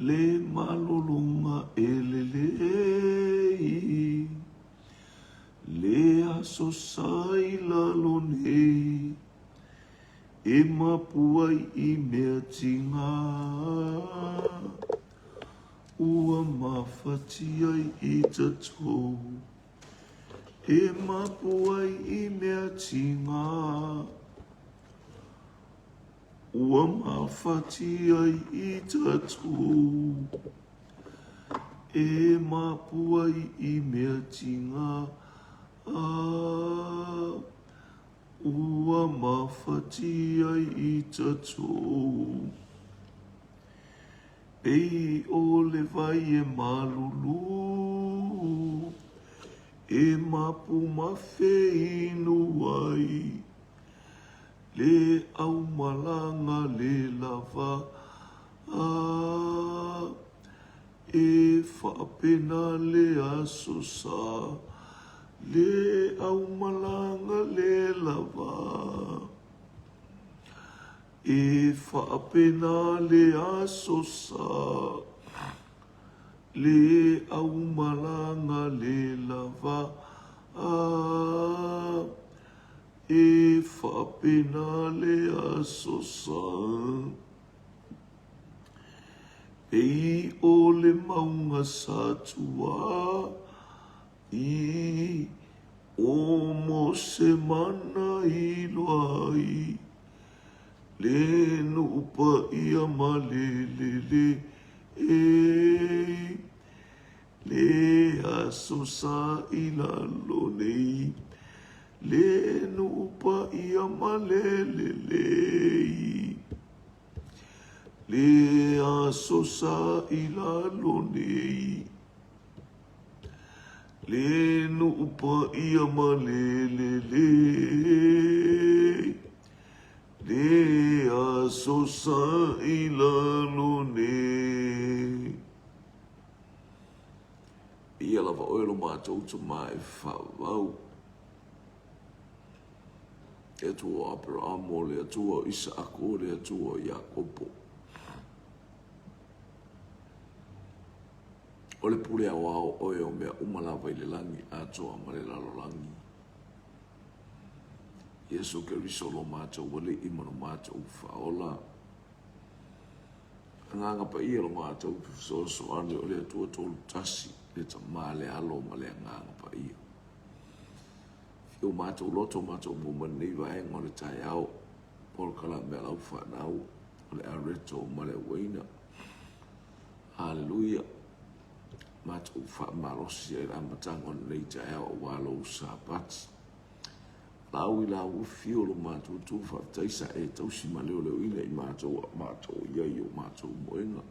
Le malologa e lelei, Le aso sa i lalo nei, E mapu ai i mea tigā, Ua mafatia ai i tatou, E mapu ai i mea tigā. Ua mafatia ai i tatou, E mapu ai i mea tigā, Ua mafatia ai i tatou. Pei o le vai e malulu, E mapu ma feinu ai, Le aumalaga le lava a E faapena le aso sa Le aumalaga le lava E faapena le aso sa Le aumalaga le lava a E faapena le aso sa. Pei o le mauga sa tua i o Mose mana iloa ai le nuu paia ma le lele e. Le aso sa i lalo nei, le nuu paia ma le lelei. Le aso sa i lalo nei, le nuu paia ma le lelei. Le aso sa i lalo nei. Ia lava oe lo matou tama e faavavau. Le Atua o Aperamo, le Atua o Isaako, le Atua o Iakopo. O le pule aoao oe o mea uma lava i le lagi atoa ma le lalolagi. Iesu Keriso lo matou Alii ma lo matou Faaola. Agaga Paia lo matou fesoasoani o le Atua Tolu Tasi, le Tama, le Alo ma le Agaga Paia. Fia o matou loto matou maua mai lenei vaega o le taeao, polokalame a lau fanau o le Areto ma le Uaina. Haleluia. Matou faamalosi ai le amataga o lenei taeao aua lou Sapati. Lau i la ua fio lo matou tu faafetai sa e tausi ma leoleoina i matou a matou i ai o matou moega.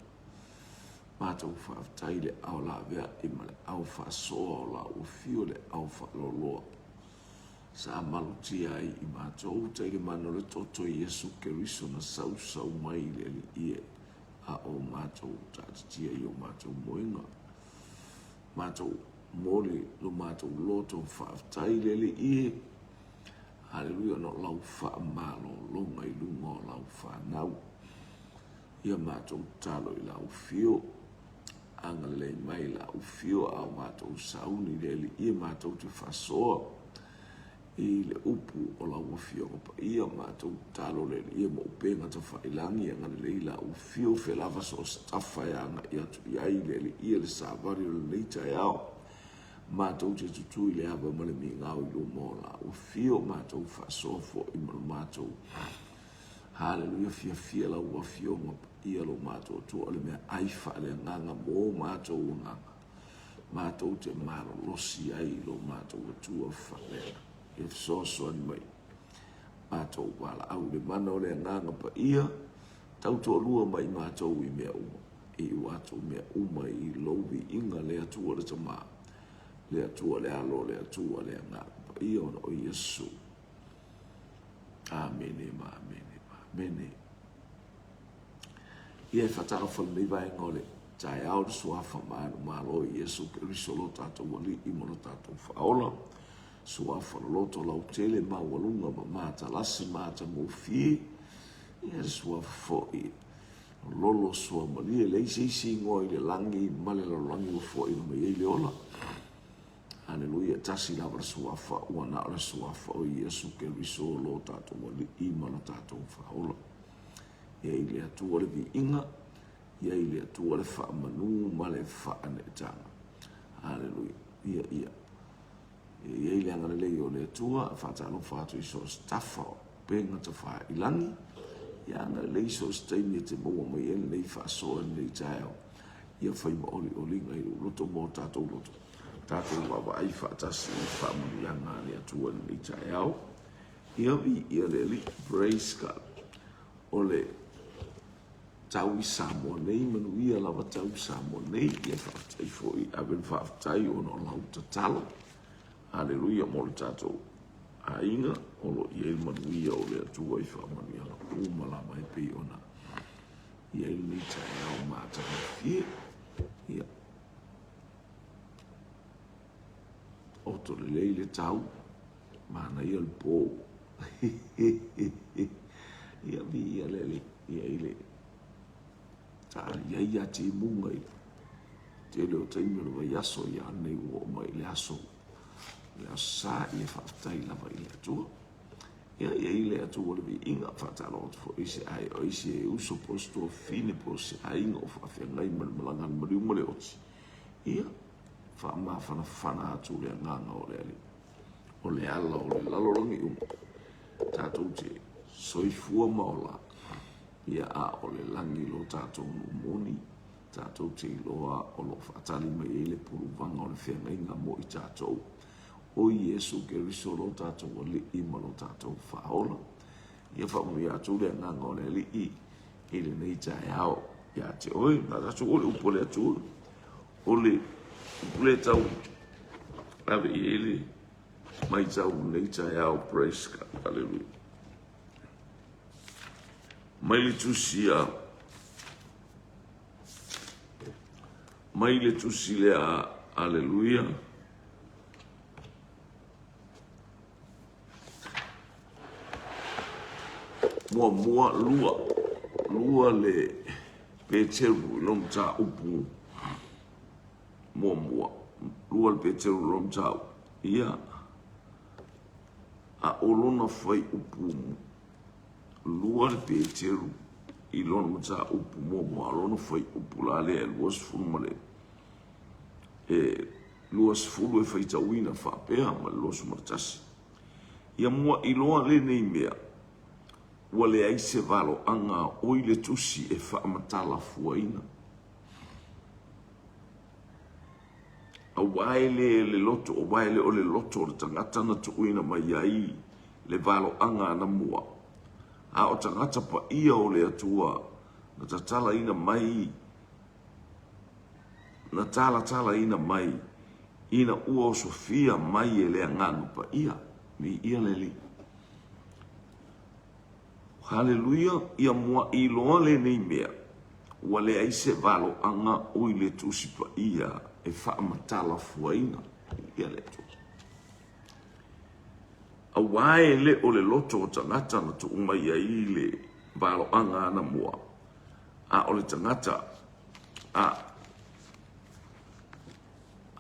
Matou faafetai le ao laveai ma le ao faasoa o la ua fio le ao faaloaloa. Sa malutia ai i matou tai le mana o le toto i Iesu Keriso na sausau mai i le Alii e a o matou taatitia i o matou moega. Matou momoli lo matou loto faafetai i le Alii e. Haleluia, ona o lau faamalologa i luga o lau fanau. Ia matou tatalo i lau afio, agalelei mai i lau afio a o matou sauni i le Alii e matou te faasoa i le upu o lau Afioga Paia. Matou tatalo le Alii ma upega tafailangi, agalelei lau afio, felava so o se tafa e agai atu i ai le Alii e le savali o lenei taeao. Matou te tutū i le ava ma le migao i luma o lau afio, matou faasoa foi ma lo matou Haleluia, fiafia lau Afioga Paia lo matou Atua o le mea ai faaleagaga mo matou agaga. Matou te malolosi ai i lo matou Atua faaleagaga. Ia fesoasoani mai matou valaau i le mana o le Agaga Paia, tautoalua mai matou i mea uma, e iu atu mea uma i lou viiga, le Atua le Tama, le Atua le Alo, le Atua le Agaga Paia, ona o Iesu. Amene ma amene ma amene. Ia e faatalofa lenei vaega o le taeao le suafa manumalo i Iesu Keriso lo tatou Alii ma lo tatou Faaola. Suafa loloto lautele maualuga ma matalasi matagofie. Ia le suafa foi. Lolo suamalie, leai se isi igoa i le lagi ma le lalolagi ua foaina mai ai le ola. Aleluia, tasi lava le suafa, ua na o le suafa o Iesu Keriso lo tatou Alii ma lo tatou Faaola. Ia i le Atua le viiga, ia i le Atua le faamanu ma le faaneetaga. Aleluia. Ia, ia. Ia i ai le agalelei o le Atua, e faatalofa atu i so o se tafa o upega tafailagi. Ia agalelei so o se taimi e te maua mai ai lenei faasoa i lenei taeao. Ia fai ma olioliga i lou loto ma o tatou loto. Tatou vaavaai faatasi i faamanuiaga a le Atua i lenei taeao. Ia viia le Alii. Praise God. O le tau i Samoa nei, manuia lava tau i Samoa nei. Ia faafetai foi, ave le faafetai ona o lau tatalo. Haleluia mo le tatou aiga o lo o i ai le manuia o le Atua i faamanuiaga uma lava e pei ona i ai lenei taeao matagofie. Ia, oto lelei le tau, manaia le po. Ia, viia le Alii, ia i le ta i ai ia timuga i le tele o taimi o le vaiaso, ia nei ua oo mai i le aso, le aso Sa, ia faafetai lava i le Atua. Ia, i ai le Atua le viiga, faatalofa atu foi i se ai, o isi e uso po o se tuafafine po o se aiga o faafeagai ma le malaga a le maliu ma le oti. Ia, faamafanafana atu le agaga o le Alii. O le ala o le lalolagi uma, tatou te soifua ma ola, ia a o le lagi lo tatou nuu moni, tatou te iloa o lo o faatali mai ai le puluvaga o le feagaiga mo i tatou. O Iesu Keriso lo tatou Alii ma lo tatou Faaola. Ia faamanuia atu le agaga o le Alii i lenei taeao ia te oe. Na tatou o le upu a le Atua, o le upu lea tau ave i ai le matau i lenei taeao. Praise God. Hallelujah. Mai le tusi a mai le tusi lea Aleluia. Muamua, lua, lua le Peteru i lona mataupu muamua, lua le Peteru i lona mataupu, ia, a o lona fuaiupu lua le Peteru i lona mataupu muamua, a o lona fuaiupu la lea e 20 ma le e 20 e faitauina faapea ma le 21. Ia mua'i loa lenei mea, ua leai se valoaga oi le tusi e faamatalafuaina. Aua e le le loto, aua e le o le loto o le tagata na tuuina mai ai le valoaga anamua, a o tagata paia o le Atua na tatalaina mai, na talatalaina mai ina ua osofia mai e le Agaga Paia. Viia le Alii. Haleluia, ia mua'i loa lenei mea, ua leai se valoaga o i le Tusi Paia e faamatalafuaina. Viia le Atua. Aua e le o le loto o tagata na tuu mai ai le valoaga anamua, a o le tagata a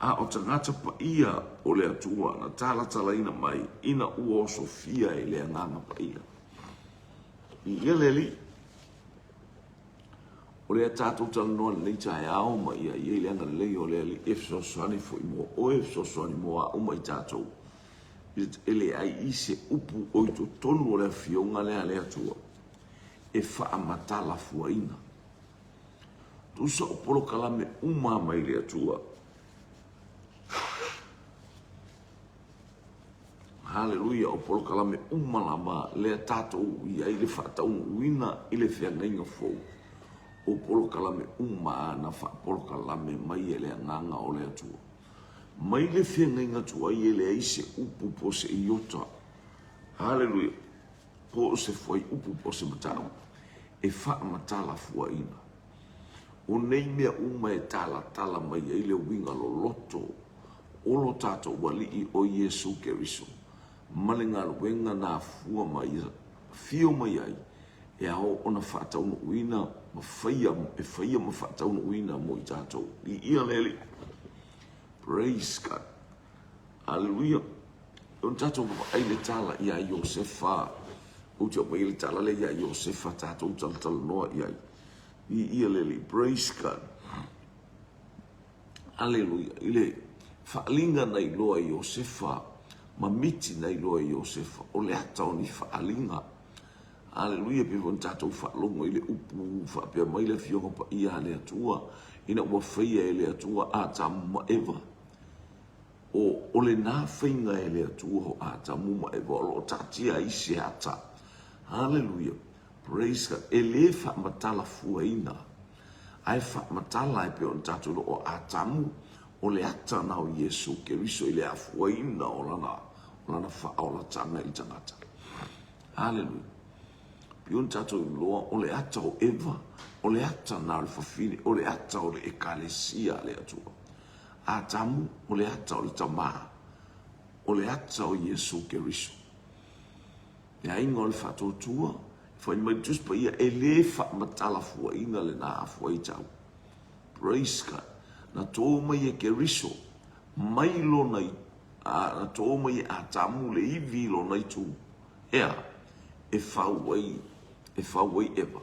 a o tagata paia o le Atua na talatalaina mai ina ua osofia e le Agaga Paia. Viia le Alii. O lea tatou talanoa lenei taeao ma ia i ai le agalelei o le Alii e fesoasoani foi mo oe, e fesoasoani mo au ma i tatou. E leai i se upu o i totonu o le afioga lea a le Atua e faamatalafuaina. Tusa o polokalame uma mai le Atua. Haleluia, o polokalame uma lava lea tatou i ai le faataunuuina i le feagaiga fou. O polokalame uma na faapolokalame mai e le Agaga o le Atua. Mai le feagaiga tuai e leai se upu po o se iota. Haleluia. Po o se fuaiupu po o se mataupu e faamatalafuaina. O nei mea uma e talatala mai ai le uiga loloto o lo tatou Alii o Iesu Keriso ma le galuega na afua mai, afio mai ai E ao ona faataunuuina ma faia, e faia ma faataunuuina mo i tatou. Viia le Alii. Praise God. Aleluia. Ona tatou vaavaai le tala ia Iosefa. Ou te aumaia le tala lea ia Iosefa tatou talatalanoa i ai. Viia le Alii. Praise God. Aleluia. I le faaaliga na iloa e Iosefa ma miti na iloa e Iosefa, o le ata o ni faaaliga. Aleluia, pei foi ona tatou faalogo i le upu faapea mai le Afioga Paia a le Atua, ina ua faia e le Atua Atamu ma Eva. O, o lena faiga e le Atua o Atamu ma Eva o lo o taatia ai se ata. Aleluia. Praise God. E le faamatala fuaina, ae faamatala e pei ona tatou iloa o Atamu, o le ata na o Iesu Keriso i le afuaina o lana, o lana faaolataga i le tagata. Aleluia. Pei ona tatou iloa, o le ata o Eva, o le ata na o le fafine, o le ata o le ekalesia a le Atua. Atamu, o le ata o le tamā, o le ata o Iesu Keriso. Le aiga o le faatuatua, fai mai le Tusi Paia, e le faamatalafuaina lena afuaitau. Praise God. Na tō mai e Keriso, mai lona, a, na tō mai e Atamu le ivi i lona itu. Ea, e fau ai, e fau ai Eva.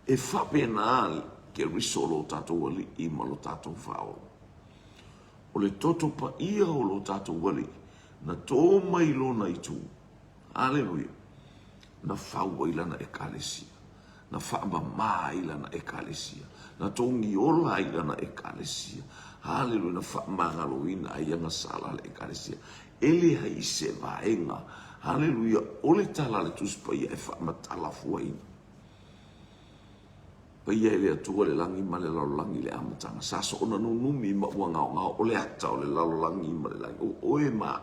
E faapena Keriso lo tatou Alii ma lo tatou Faaola. O le toto paia o lo tatou Alii, na tō mai lona itu, aleluia, na fau ai lana ekalesia, na faamamā ai lana ekalesia, na togiola ai lana ekalesia, aleluia, na faamagaloina ai agasala a le ekalesia. E leai se vaega, aleluia, o le tala a le Tusi Paia e faamataalafuaina. Paia e le Atua le lagi ma le lalolagi i le amataga. Sa soona nunumi ma ua gaogao o le ata o le lalolagi ma le lagi. O oe ma au.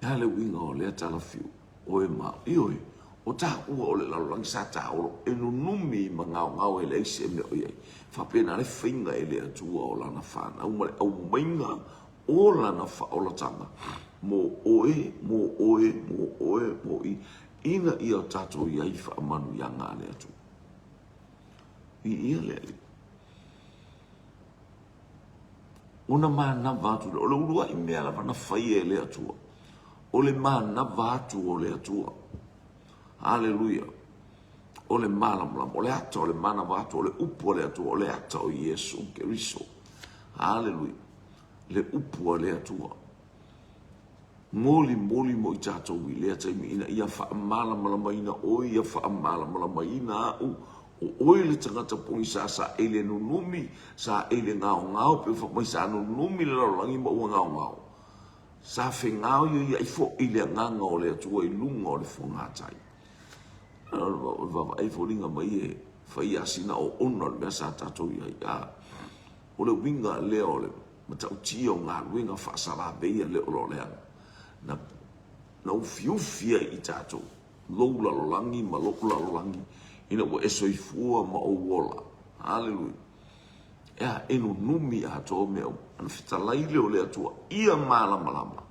E a le uiga o lea tala fiu? Oe ma au. Ioe, o taua o le lalolagi sa taolo e nunumi ma gaogao e leai se mea o i ai. Faapena le faiga e le Atua o Lana fanau ma le aumaiga o Lana faaolataga mo oe, mo oe, mo oe, mo i, ina ia tatou i ai i faamanuiaga a le Atua. Viia le Alii. Ona manava atu lea, o le uluai mea lava na faia e le Atua, o le manava atu o le Atua. Aleluia. O le malamalama, o le ata o le manava atu, o le upu a le Atua, o le ata o Iesu Keriso. Aleluia. Le upu a le Atua. Molimoli mo i tatou i lea taimi ina ia faamalamalamaina oe, ia faamalamalamaina au, o oe le tagata pogisa sa e le nunumi, sa e le gaogao, pe fai mai sa nunumi le lalolagi ma ua gaogao. Sa fegaoioiai foi le agaga o le Atua i luga o le fogatai. O le vaavaai foliga mai e fai a sina oona o le mea sa tatou i ai. A, o le uiga lea o le matautia o galuega faasalavei a le o lo leaga. Na, na ufiufi ai i tatou, lou lalolagi ma lou lalolagi, ina ua e soifua ma ou ola. Haleluia. Ea, e nunumi atoa mea uma. Ona fetalai lea o le Atua, ia malamalama.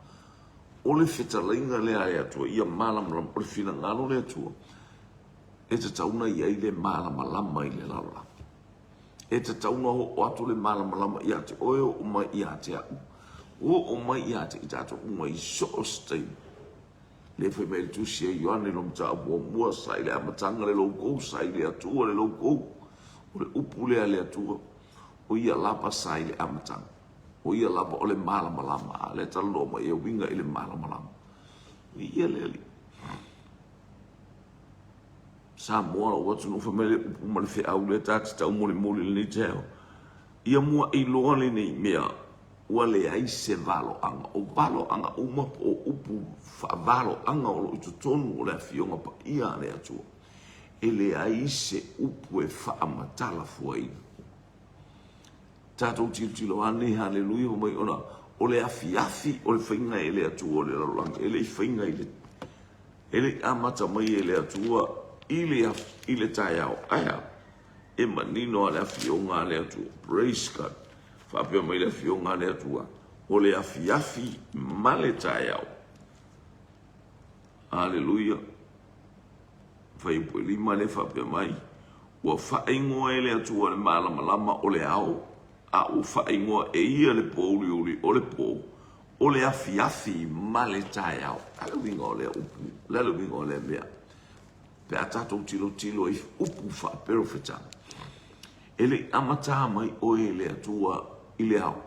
O le fetalaiga lea a le Atua, ia malamalama. O le finagalo o le Atua, e tatau ona i ai le malamalama i le lalolagi. E tatau ona oo atu le malamalama ia te oe, oo mai ia te au, oo mai ia te i tatou uma i so o se taimi. Le fai mai le tusi a Ioane lo mataupu muamua, sa i le amataga le logou, sa i le Atua le logou. O le upu lea a le Atua, o ia lava sa i le amataga. O ia lava o le malamalama. A lea talanoa mai e uiga i le malamalama. Viia le Alii. Samoa lou atunuu fai mai le upu ma le feau lea ta te taumolimoli i lenei taeao. Ia mua'i loa lenei mea ua leai se valoaga. O valoaga uma po o upu faavaloaga o lo o i totonu o le Afioga Paia a le Atua, e leai se upu e faamatalafuaina. Tatou tilotilo ane, haleluia, fai mai ona o le afiafi o le faiga e le Atua o le lalolagi, e le i faiga i le E le i amata mai e le Atua i le, i le taeao. Ae a? E manino a le Afioga a le Atua. Praise God. Faapea mai le Afioga a le Atua, o le afiafi ma le taeao. Aleluia. Fuaiupu 5 lea faapea mai, Ua faaigoa e le Atua le malamalama o le ao, a ua faaigoa e ia le pōuliuli o le pō, o le afiafi ma le taeao. A le uiga o lea upu, le a le uiga o lea mea? Pe a tatou tilotilo i upu faaperofetanga, e le i amata mai oe e le Atua i le ao.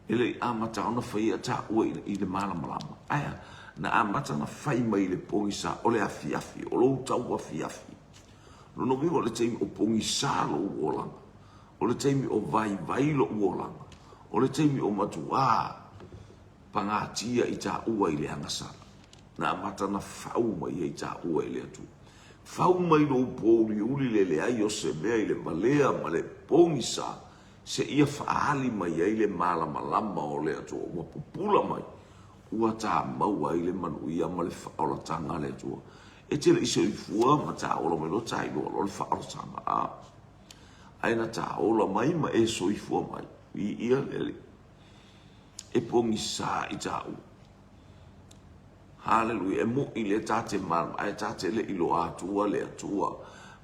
E le i amata ona faia taua i le malamalama. Ae a? Na amata ona fai mai i le pogisa o le afiafi, o lou tau afiafi. Lona uiga o le taimi o pogisa lou olaga, o le taimi o vaivai lou olaga, o le taimi o matuā pagatia i taua i le agasala. Na amata ona fau mai ai taua e le Atua. Fau mai lou pōuliuli le leai o se mea i le valea ma le pogisa seia faaali mai ai le malamalama o le Atua ua pupula mai, ua tamau ai le manuia ma le faaolataga a le Atua. E te le i soifua ma taola mai loa tailoa loa le faaolataga, a. Ae na taola mai ma e soifua mai, viia le Alii. E pogisa i taua. Haleluia. E moʻi lea ta te malama, ae ta te le i loa atua le Atua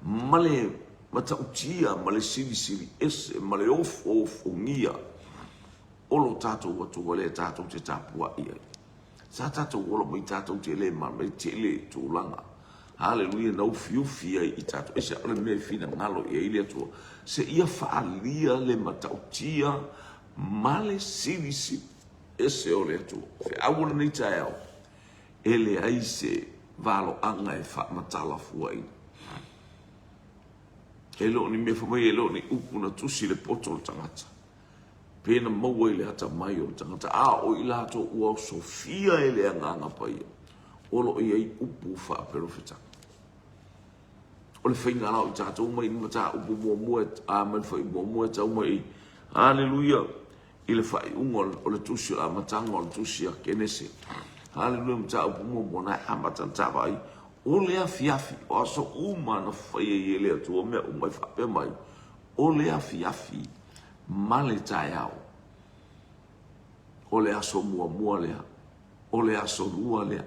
ma le matautia ma le silisili ese ma le ofoofogia o lo tatou Atua lea tatou te tapuai ai. Sa tatou ola mai tatou te le malama e tele tulaga. Haleluia, na ufiufi ai i tatou. Aisea? O le mea e finagalo i ai le Atua, seia faaalia le matautia ma le silisili ese o le Atua. Feau o lenei taeao, e leai se valoaga e faamatala fuaina. E le o ni mea fai mai, e le o ni upu na tusi i le poto o le tagata, pe na maua i le atamai o le tagata, a o i latou ua osofia e le Agaga Paia, o lo o i ai upu faaperofetanga. O le faiga la o i tatou mai le mataupu muamua, a mai le fuaiupu muamua e tau mai i, Haleluia, i le faaiuga o le tusi o le amataga o le tusi a Kenese. Haleluia, mataupu muamua na e amata na taavaai, o le afiafi, o aso uma na fai ai e le Atua mea uma e faapea mai, o le afiafi ma le taeao. O le aso muamua lea, o le aso lua lea,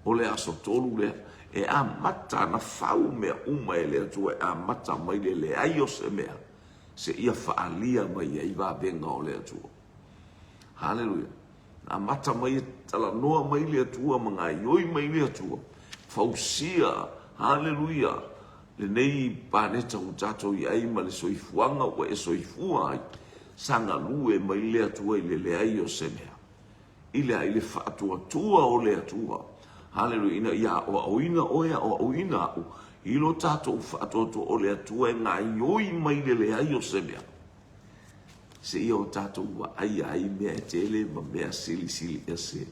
o le aso tolu lea, e amata na fau mea uma e le Atua e amata mai le leai o se mea, seia faaalia mai ai vavega o le Atua. Haleluia. Na amata mai e talanoa mai le Atua ma gaioi mai le Atua, fausia, haleluia, lenei paneta ua tatou i ai ma le soifuaga ua e soifua ai, sa galue mai le Atua i le leai o se mea. I le a? I le faatuatua o le Atua. Haleluia. Ina ia aoaoina oe, aoaoina au, i lo tatou faatuatua o le Atua e gaioi mai le leai o se mea, seia o tatou vaaia ai mea e tele ma mea silisili ese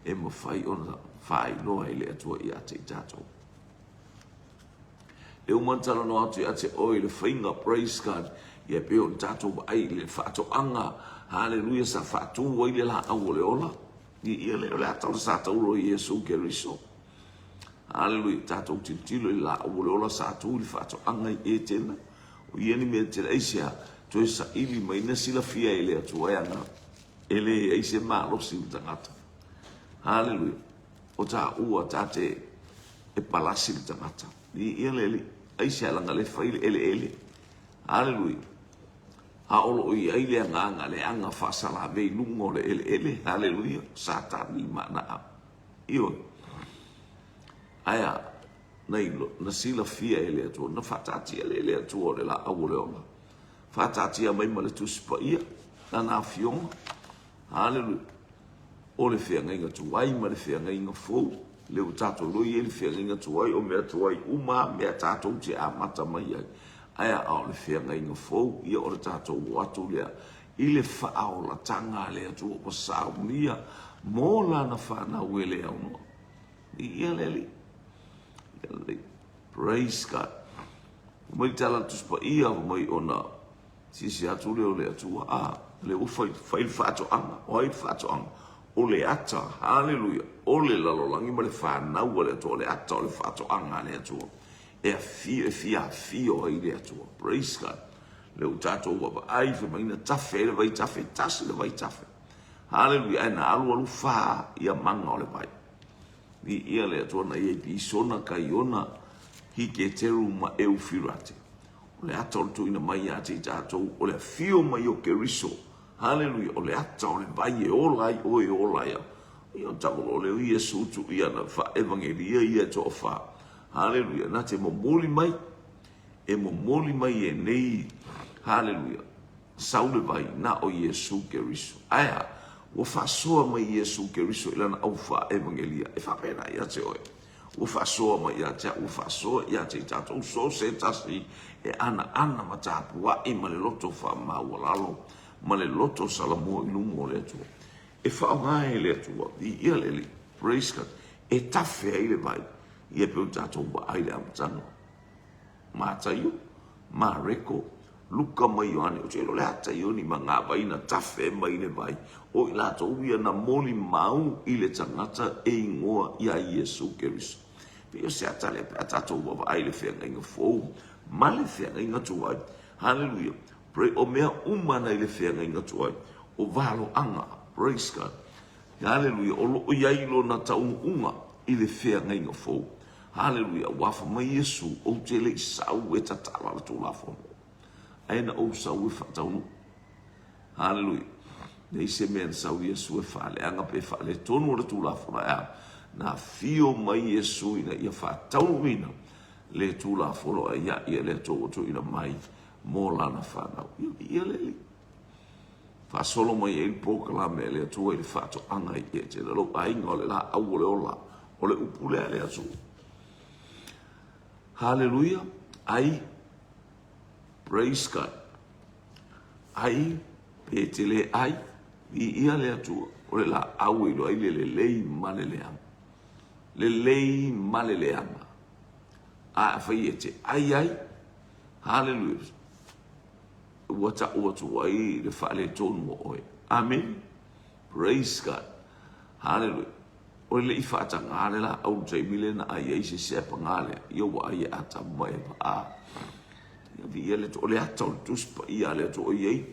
e mafai ona faailoa e le Atua ia te i tatou. E uma ona talanoa atu ia te oe i le faiga, praise God, ia pei ona tatou vaai i le faatoaga, haleluia, sa faatu ai le laau o le ola. Ia le, o le ata o le sa tauro i Iesu Keriso. Haleluia, tatou tilotilo i le laau o le ola sa tu i le faatoaga i Etena. O ia ni mea tele, aisea, toe saili mai na silafia e le Atua e ana, e leai se malosi i le tagata. Haleluia. O taua ta te e palasi le tagata. Viia le Alii. Aisea leaga le fai le eleele. Haleluia. A o lo o i ai le agaga leaga faasalave i luga o le eleele. Haleluia. Satani ma ana au. Ioe. Ae a, na, ilo, na silafia e le Atua, na faataatia lea e le Atua o le laau o le ola. Faataatia mai ma le Tusi Paia, lana afioga. Haleluia. O le feagaiga tuai ma le feagaiga fou. Lea ua tatou iloa e i ai le feagaiga tuai, o mea tuai uma lava mea tatou te amata mai ai. Ae a o le feagaiga fou, ia o le tatou o atu lea i le faaolataga a le Atua ua saunia mo Lana fanau e le aunoa. Viia le Alii. Viia le Alii. Praise God. Fai mai le tala a le Tusi Paia, fai mai ona Silasila atu lea o le Atua, a, lea ua fai, fai le faatoaga. O ai le faatoaga? O le ata, haleluia, o le lalolagi ma le fanau a le Atua, o le ata o le faatoaga a le Atua. E afio, e fia afio ai le Atua. Praise God. Lea ua tatou vaavaai, fai mai na tafe ai le vaitafe, tasi le vaitafe. Haleluia! Ae na alualu fā ia maga o le vai. Viia le Atua na iai Pisona, Kaiona, Hiketeru ma Eufirate. O le ata o le tuuina mai ia te i tatou, o le afio mai o Keriso. Haleluia! O le ata o le vai e ola ai oe e ola ai au. Ia o tago loa lea o Iesu tuu ia na faaevangelia ia e toafa. Haleluia! Na te momoli mai, e momoli mai e nei, haleluia, sau le vai na o Iesu Keriso. Ae a? Ua faasoa mai Iesu Keriso i lana au faaevangelia. E faapena ia te oe. Ua faasoa mai ia te au, ua faasoa ia te i tatou so se tasi e anaana ma tapuai ma le loto faamaualalo ma le loto salamua i luma o le Atua. E faaaoga e le Atua, viia le Alii, praise God, e tafe ai le vai, ia pei ona tatou vaai i le amataga. Mataio, Mareko, Luka ma Ioane, ou te iloa o le ata ia o ni magavai na tafe mai le vai, o i latou ia na molimau i le tagata e igoa iā Iesu Keriso. Pei o se ata lea pe a tatou vaavaai i le feagaiga fou ma le feagaiga tuai. Haleluia! Pray, o mea uma na i le feagaiga tuai, o valoaga, praise God, Haleluia, o lo o i ai lona taunuuga i le feagaiga fou. Haleluia, ua afa mai Iesu, ou te le i sau e tatala le Tulafono, ae na ou sau e faataunuu. Haleluia. Nei se mea na sau Iesu e faaleaga pe faaletonu o le Tulafono, ae a? Na afio mai Iesu ina ia faataunuuina le Tulafono a ia ia le Atua ua tuuina mai mo lana fanau. Ia, ia le Alii. Faasolo mai ai le polokalame a le Atua i le faatoaga i Etena, lou aiga o le laau o le ola, o le upu lea a le Atua. Haleluia, ai, praise God. Ai, pe te le ai, viia le Atua, o le laau e iloa ai le lelei ma le leaga. Lelei ma le leaga. A afai e te ai ai, haleluia, ua tau atu ai le faaletonu o oe. Amene. Praise God. Hallelujah. O le i faatagā le laau le taimi lea na ai ai se isi ae pagā lea, ia ua ai e Atamu ma Eva. A, ia viia le Atua. O le ata o le Tusi Paia a le Atua o i ai.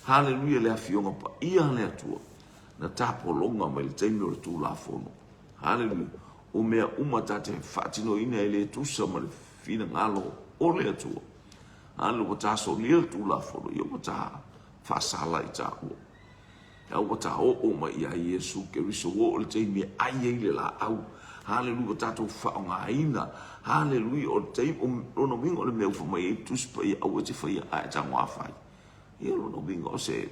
Hallelujah, le Afioga Paia a le Atua na tapologa mai le taimi o le Tulafono. Hallelujah. O mea uma ta te faatinoina e le tusa ma le finagalo o le Atua. A ua ta solia le Tulafono, ia ua ta faasala i taua. A ua ta oo mai iā Iesu Keriso, ua oo le taimi e ai ai le laau. Haleluia, ua tatou faaaogaina. Haleluia, o le taimi, o lona uiga o le mea ua fai mai ai le Tusi Paia, aua e te faia ae e tago afai. Ia o lona uiga o se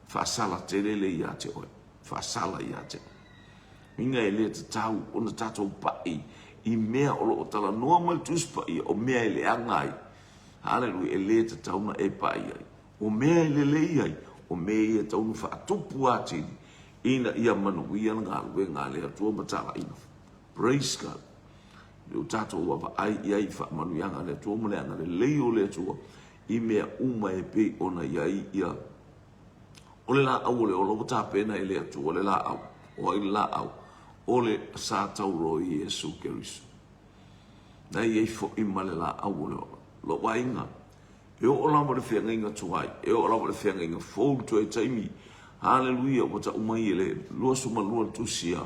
faasala tele lea ia te oe. Faasala ia te oe. Uiga e le tatau ona tatou pai i mea o lo o talanoa mai le Tusi Paia, o mea e leaga ai. Haleluia, e le tatau ona e pai ai. O mea e lelei ai, o mea ia e tatau ona faatupu atili ina ia manuia le galuega a le Atua ma talaiga. Praise God. I o tatou vaavaai i ai i faamanuiaga a le Atua ma le agalelei o le Atua i mea uma e pei ona i ai ia O le laau o le ola ua tapena e le Atua le laau. O ai le laau? O le sa tauro i Iesu Keriso. Na i ai foi ma le laau o le ola. Lou aiga, e oo lava i le feagaiga tuai, e oo lava i le feagaiga fou le toe taimi. Haleluia, ua tau mai e le 22 le tusi a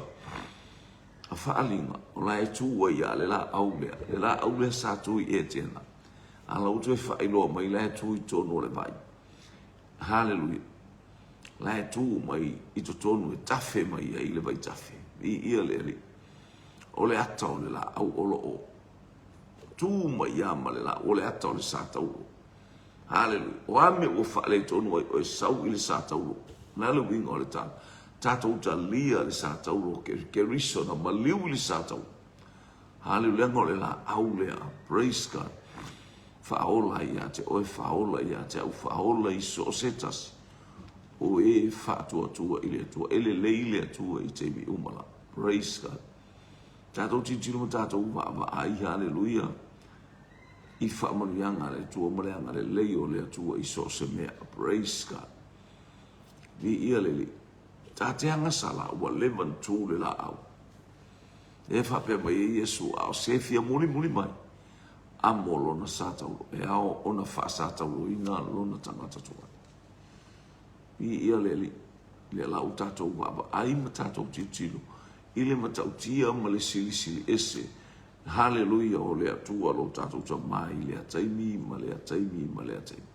a Faaaliga, o la e tu ai lava le laau lea, le laau lea sa tu i Etena, a la ua toe faailoa mai la e tu i totonu o le vai. Haleluia! La e tu mai i totonu e tafe mai ai le vaitafe. Viia le Alii. O le ata o le laau o lo o tu mai lava ma le laau, o le ata o le sa taulo. Haleluia! O a mea ua faaletonu ai oe, sau i le sa taulo. O le a le uiga o le tala? Tatou talia le sa taulo, Keriso na maliu i le sa taulo. Haleluia! Leaga o le laau lea. Praise God! Faaola ia te oe, faaola ia te au, faaola i so o se tasi o e faatuatua i le Atua. E lelei le Atua i taimi uma lava. Praise God. Tatou tilotilo ma tatou vaavaai, haleluia, i faamanuiaga a le Atua ma le agalelei o le Atua i so o se mea. Praise God. Viia le Alii. Ta te agasala ua leva ona tu le laau. Lea e faapea mai ai Iesu, a o se fia mulimuli mai, amo lona sa taulo, e ao ona faasatauloina lona tagata tuai. Viia le Alii. Lea la ua tatou vaavaai ma tatou tilotilo i le matautia ma le silisili ese, haleluia, o le Atua lo tatou Tama i lea taimi ma lea taimi ma lea taimi.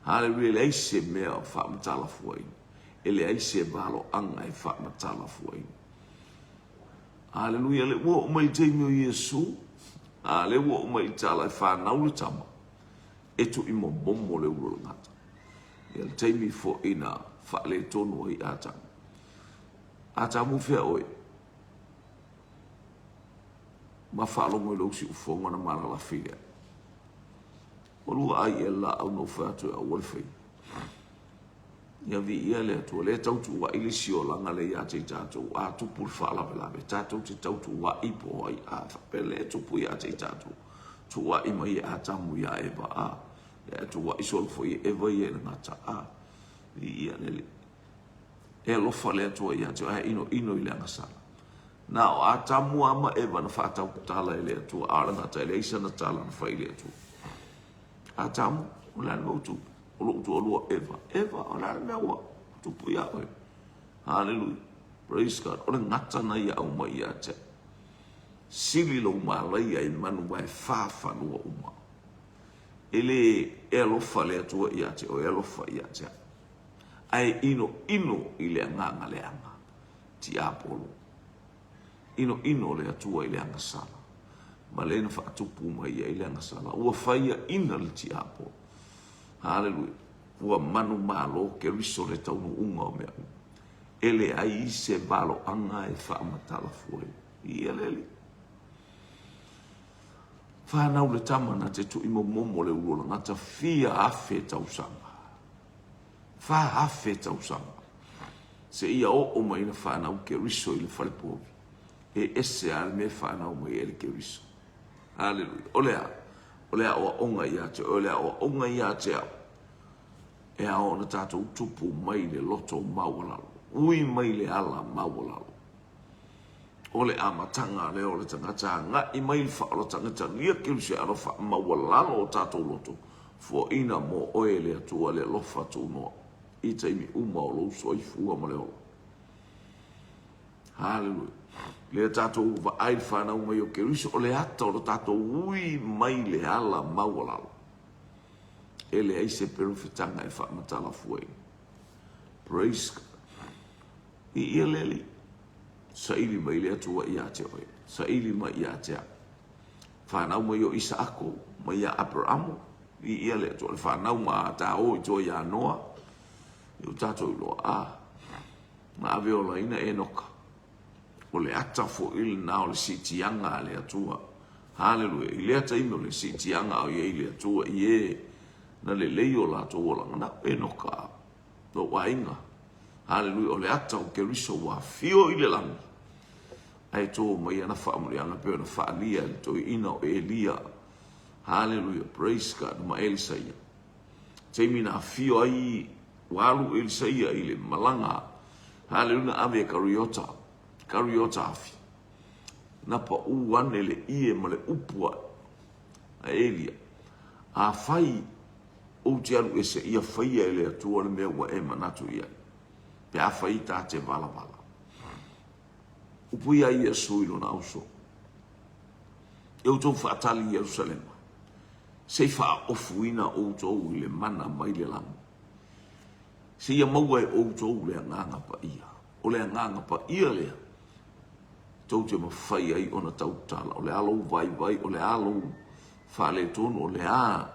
Haleluia, e leai se mea o faamatalafuaina, e leai se valoaga e faamatalafuaina. Haleluia, lea ua oo mai i le taimi o Iesu, a lea ua oo mai i le tala e fanau le tama, e tuimomomo le ulu o le gata. Ia le taimi foi na faaletonu ai Atamu. Atamu fea oe? Ma faalogo i lou siufofoga na malalafi lea. Ua lua ai ea le laau na ou fai atu e aua le faia. Ia viia le Atua, lea e tau tuuai le isi olaga lea ia te i tatou, a tupu le faalavelave, tatou te tau tuuai po o ai a faapea lea e tupu ia te i tatou. Tuuai mai e Atamu ia Eva, a ia e tuuai solo foi e Eva ia i le gata, a viia le Alii. E alofa le Atua ia te oe, ae inoino i le agasala. Na o Atamu lava ma Eva na faatautala e le Atua, a o le gata e leai sana tala na fai i le Atua. Atamu, o le a le mea ua tupu? O lou toalua Eva. Eva, o le a le mea ua tupu iā oe? Haleluia. Praise God. O le gata na ia aumai ia te au. Sili lou malaia i manu vae fa fanua uma. E le e alofa le Atua ia te oe, e alofa ia te au. Ae inoino i le agaga leaga, tiapolo. Inoino le Atua i le agasala, ma lea na faatupu mai ai le agasala. Ua faiaina le tiapolo. Haleluia. Ua manumalo Keriso le taunuuga o mea uma. E leai se valoaga e faamatala fua i ia le Alii. Fanau le tama na te tuimomomo le ulu o lagata fia afe tausaga. 4,000 tausaga seia oo mai na fanau Keriso i le falepovi. E ese lava le mea e fanau mai ai le Keriso. Haleluia. O le a? O le aoaoga ia te oe, o le aoaoga ia te au. E ao ona tatou tupu mai le loto maualalo, ui mai le ala maualalo. O le amataga lea o le tagata agai mai i le faaolataga talia kerisiano faamaualalo o tatou loto, foaina mo oe e le Atua le alofa tunoa i taimi uma o lou soifua ma le ola. Haleluia. Lea tatou vaai le fanau mai o Keriso, o le ata o lo tatou ui mai le ala maualalo. E leai se perofetaga e faamatala fuaina. Praise God. Viia le Alii. Saili mai le Atua ia te oe. Saili mai ia te au. Fanau mai o Isaako mai ia Aperamo. Viia le Atua. Le fanau ma ta o i tua ia Noa. I o tatou iloa. A. Na ave olaina Enoka. O le ata foi lena o le siitiaga a le Atua. Haleluia. I lea taimi o le siitiaga o i ai le Atua i e na lelei o latou olaga. Na o Enoka. Lou aiga. Haleluia, o le ata o Keriso ua afio i le lagi, ae to mai ana faamanuiaga pei ona faaalia e le toeaina o Elia. Haleluia, praise God, ma Elisaia. Taimi na afio ai, ua alu Elisaia i le malaga, haleluia, na ave e Kariota, Kariota afi. Na pau ane le ie ma le upu a Elia. Afai Ou te alu ese, ia faia e le Atua le mea ua e manatu i ai, pe afai ta te valavala. Upu ia Iesu i lona auso, E outou faatali i Ierusalema, se i faaofuina outou i le mana mai le lagi, seia maua e outou le Agaga Paia. O le Agaga Paia lea tou te mafai ai ona tautala, o le a lou vaivai, o le a lou faaletonu, o le a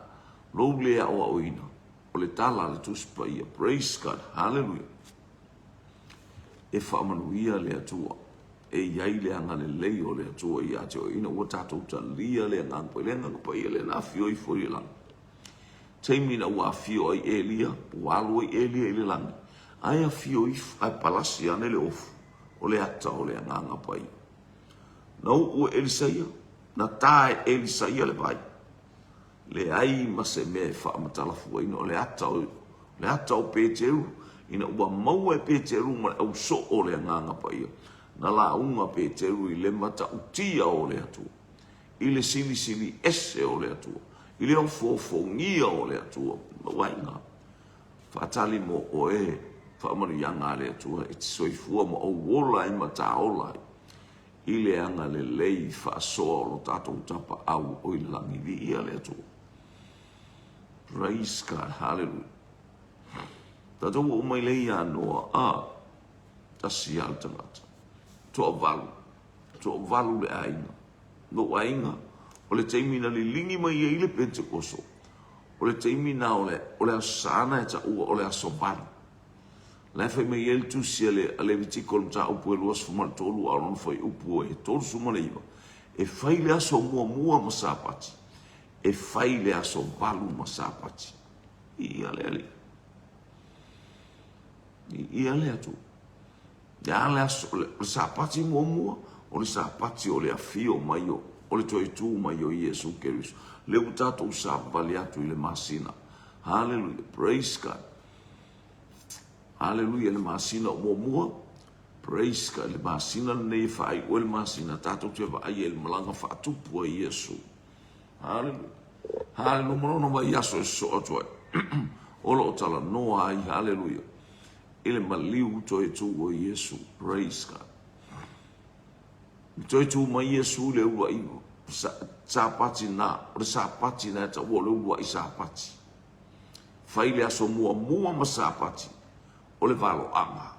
lou le aoaoina, o le tala a le Tusi Paia. Praise God, hallelujah. E faamanuia le Atua. E i ai le agalelei o le Atua ia te oe ina ua tatou talia le Agaga Paia. Le Agaga Paia lea na afio ifo i le lagi. Taimi na ua afio ai Elia, ua alu ai Elia i le lagi, ae afio ifo, ae palasi ane le ofu o le ata o le Agaga Paia. Na uu e Elisaia, na ta e Elisaia le vai. Leai ma se mea e faamatalafuaina, o le ata o, le ata o Peteru, ina ua maua e Peteru ma le ausoo o le Agaga Paia, na lauga Peteru i le matautia o le Atua, i le silisili ese o le Atua, i le ofoofogia o le Atua. Uaiga, faatali mo oe. Faamanuiaga a le Atua e te soifua ma ou ola ai ma ta ola ai i le agalelei faasoa o lo tatou Tapaau o i le lagi. Viia le Atua. Praise God. Hallelujah. Tatou oo mai lea ia Noa. A, tasi lava le tagata. Toavalu. Toavalu le aiga. Lou aiga, o le taimi na liligi mai ai le Penetekoso, o le taimi na o le, o le Aso Sa na e taua o le aso valu. La e fai mai ai le tusi a le, a Levitiko i le mataupu e 23 a o lona fuaiupu e 39, e fai le aso muamua ma Sapati, e fai le aso valu ma Sapati. Viia le Alii. Viia le Atua. Le a le aso, o le Sapati muamua, o le Sapati o le afio mai o, o le toe tu mai o Iesu Keriso. Lea ua tatou savavali atu i le masina. Haleluia. Praise God. Haleluia le masina o muamua. Praise God. Le masina lenei e faaiu ai le masina, tatou te vaai ai i le malaga faatupu a Iesu. Haleluia. Haleluia. Ma lona vaiaso e sosoo atu ai. O lo o talanoa ai. Haleluia. I le maliu toe tu o Iesu. Praise God. I toe tu mai Iesu i le uluai Sapati na, o le Sapati na e taua o le uluai Sapati. Fai le aso muamua ma Sapati o le valoaga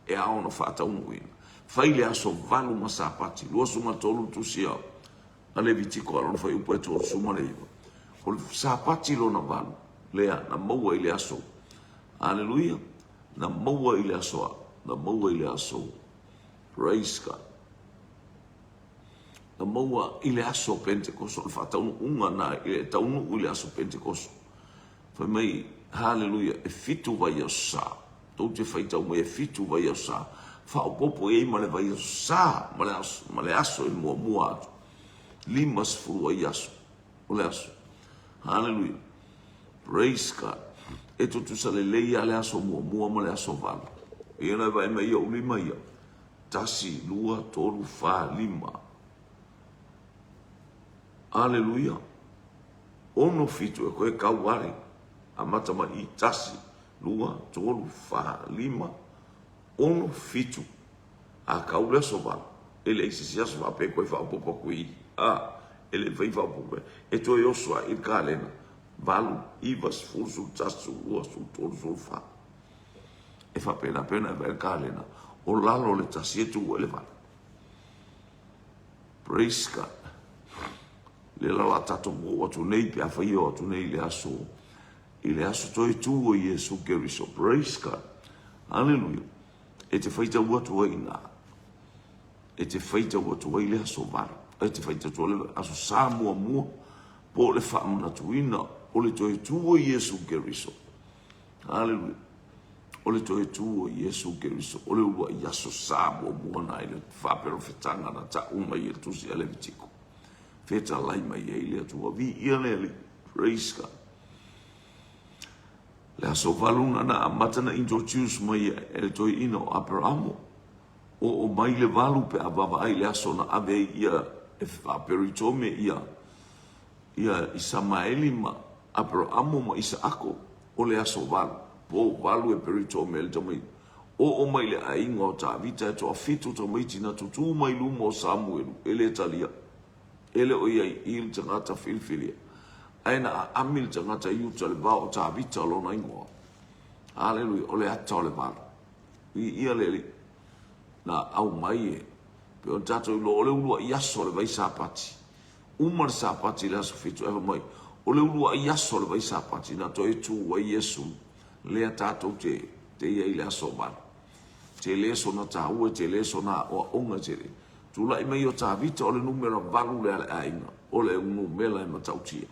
e ao ona faataunuuina. Fai le aso valu ma Sapati, 23 tusi a Levitiko a lona fuaiupu e 39. O le Sapati lona valu, lea na maua i le aso. Aleluia! Na maua i le aso a, na maua i le aso. Praise God. Na maua i le aso Pentekoso, o le faataunuuga na i le taunuu i le aso Pentekoso. Fai mai, haleluia, e fitu vaiaso sa. Tou te faitau mai e fitu vaiaso sa. Faaopoopo i ai ma le vaiaso sa ma le aso, ma le aso e muamua atu. 50 vaiaso o le aso. Haleluia. Praise God. E tutusa lelei lava le aso muamua ma le aso valu. Ia na vaai mai i ou lima ia. Tasi, lua, tolu, fa, lima. Aleluia. Ono, fitu, e koe kau are. Amata mai i tasi, lua, tolu, fa, lima, ono, fitu. A kau le aso valu, e leai se isi aso faapea e koe faaopoopo atu i i. A, e le mafai faaopoopo mai. E toe oso ai i le kalena, valu, iva, sefulu, sefulutasi, sefululua, sefulutolu, sefulufa. E faapena pea ona e vaai le kalena, o lalo o le tasi e tu ai le valu. Praise God. Le la la tatou oo atu nei pe afai e oo atu nei i le aso i le aso toe tu o Iesu Keriso. Praise God. Hallelujah. E te faitau atu ai ina e te faitau atu ai le aso valu. E te faitau atu ai le aso sa muamua po o le faamanatuina o le toe tu o Iesu Keriso. Hallelujah. O le toe tu o Iesu Keriso, o le uluai aso sa muamua na i le faaperofetaga na tau mai e le tusi a Levitiko. Fetalai mai ai le Atua. Viia le Alii. Praise God. Le aso valuna na amata na introduce mai e le toeaina o Aperamo. Oo mai le valu pe a vaavaai i le aso na ave ai ia e faaperitome ia ia Isamaeli ma Aperamo ma Isaako o le aso valu, po valu e peritome ai le tamaiti. Oo mai le aiga o Tavita e toafitu tamaiti na tutū mai luma o Samuelu e le talia. E le o i ai i le tagata filifilia, ae na aami le tagata i uta le vao o Tavita lona igoa. Aleluia, o le ata o le valu. Viia le Alii. Na aumai e, pei ona tatou iloa, o le uluai aso o le vai Sapati. Uma le Sapati i le aso fitu, ae fai mai, o le uluai aso o le vai Sapati na toe tu ai Iesu, lea tatou te, te i ai i le aso valu. Tele sona taua, tele sona aoaoga, tele. Tulai mai o Tavita o le numera valu lea a le aiga, o le numera e matautia.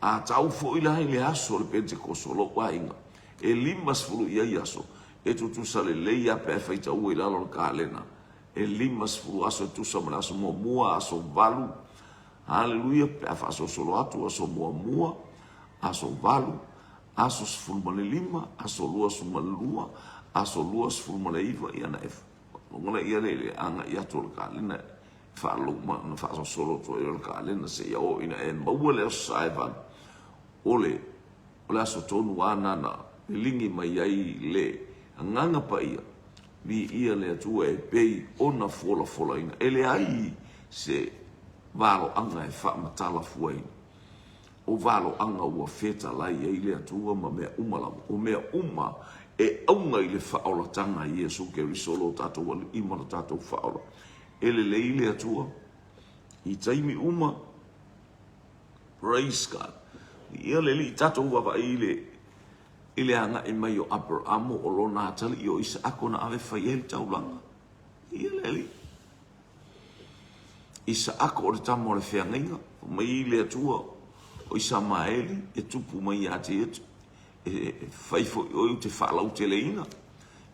A tau foi la i le aso o le Pentekoso o lou aiga, e 50 i ai aso, e tutusa lelei lava pe a e faitaua i lalo o le kalena, e 50 aso e tusa ma le aso muamua, aso valu, haleluia, pe a faasolosolo atu, aso muamua, aso valu, aso 15, aso 22, aso 29, ia na e logona ia le le agai atu o le kalena e faalou ma na faasolosolo atu ai o le kalena seia oo ina e maua le aso sa e valu, o le o le aso tonu lava na na liligi mai ai le Agaga Paia, viia le Atua e pei ona folafolaina. E leai se valoaga e faamatala fuaina. O valoaga ua fetalai ai le Atua ma mea uma lava, o mea uma e auga i le faaolataga i Iesu Keriso lo tatou Alii ma lo tatou Faaola. E lelei le Atua i taimi uma. Praise God. Ia le Alii, tatou vaavaai i le i le agai mai o Aperamo o lona atalii o Isaako na ave fai ai le taulaga. Ia le Alii. Isaako o le tama o le feagaiga, fai mai le Atua o Isamaeli e tupu mai ia te ia, e fai foi oe ou te faalauteleina.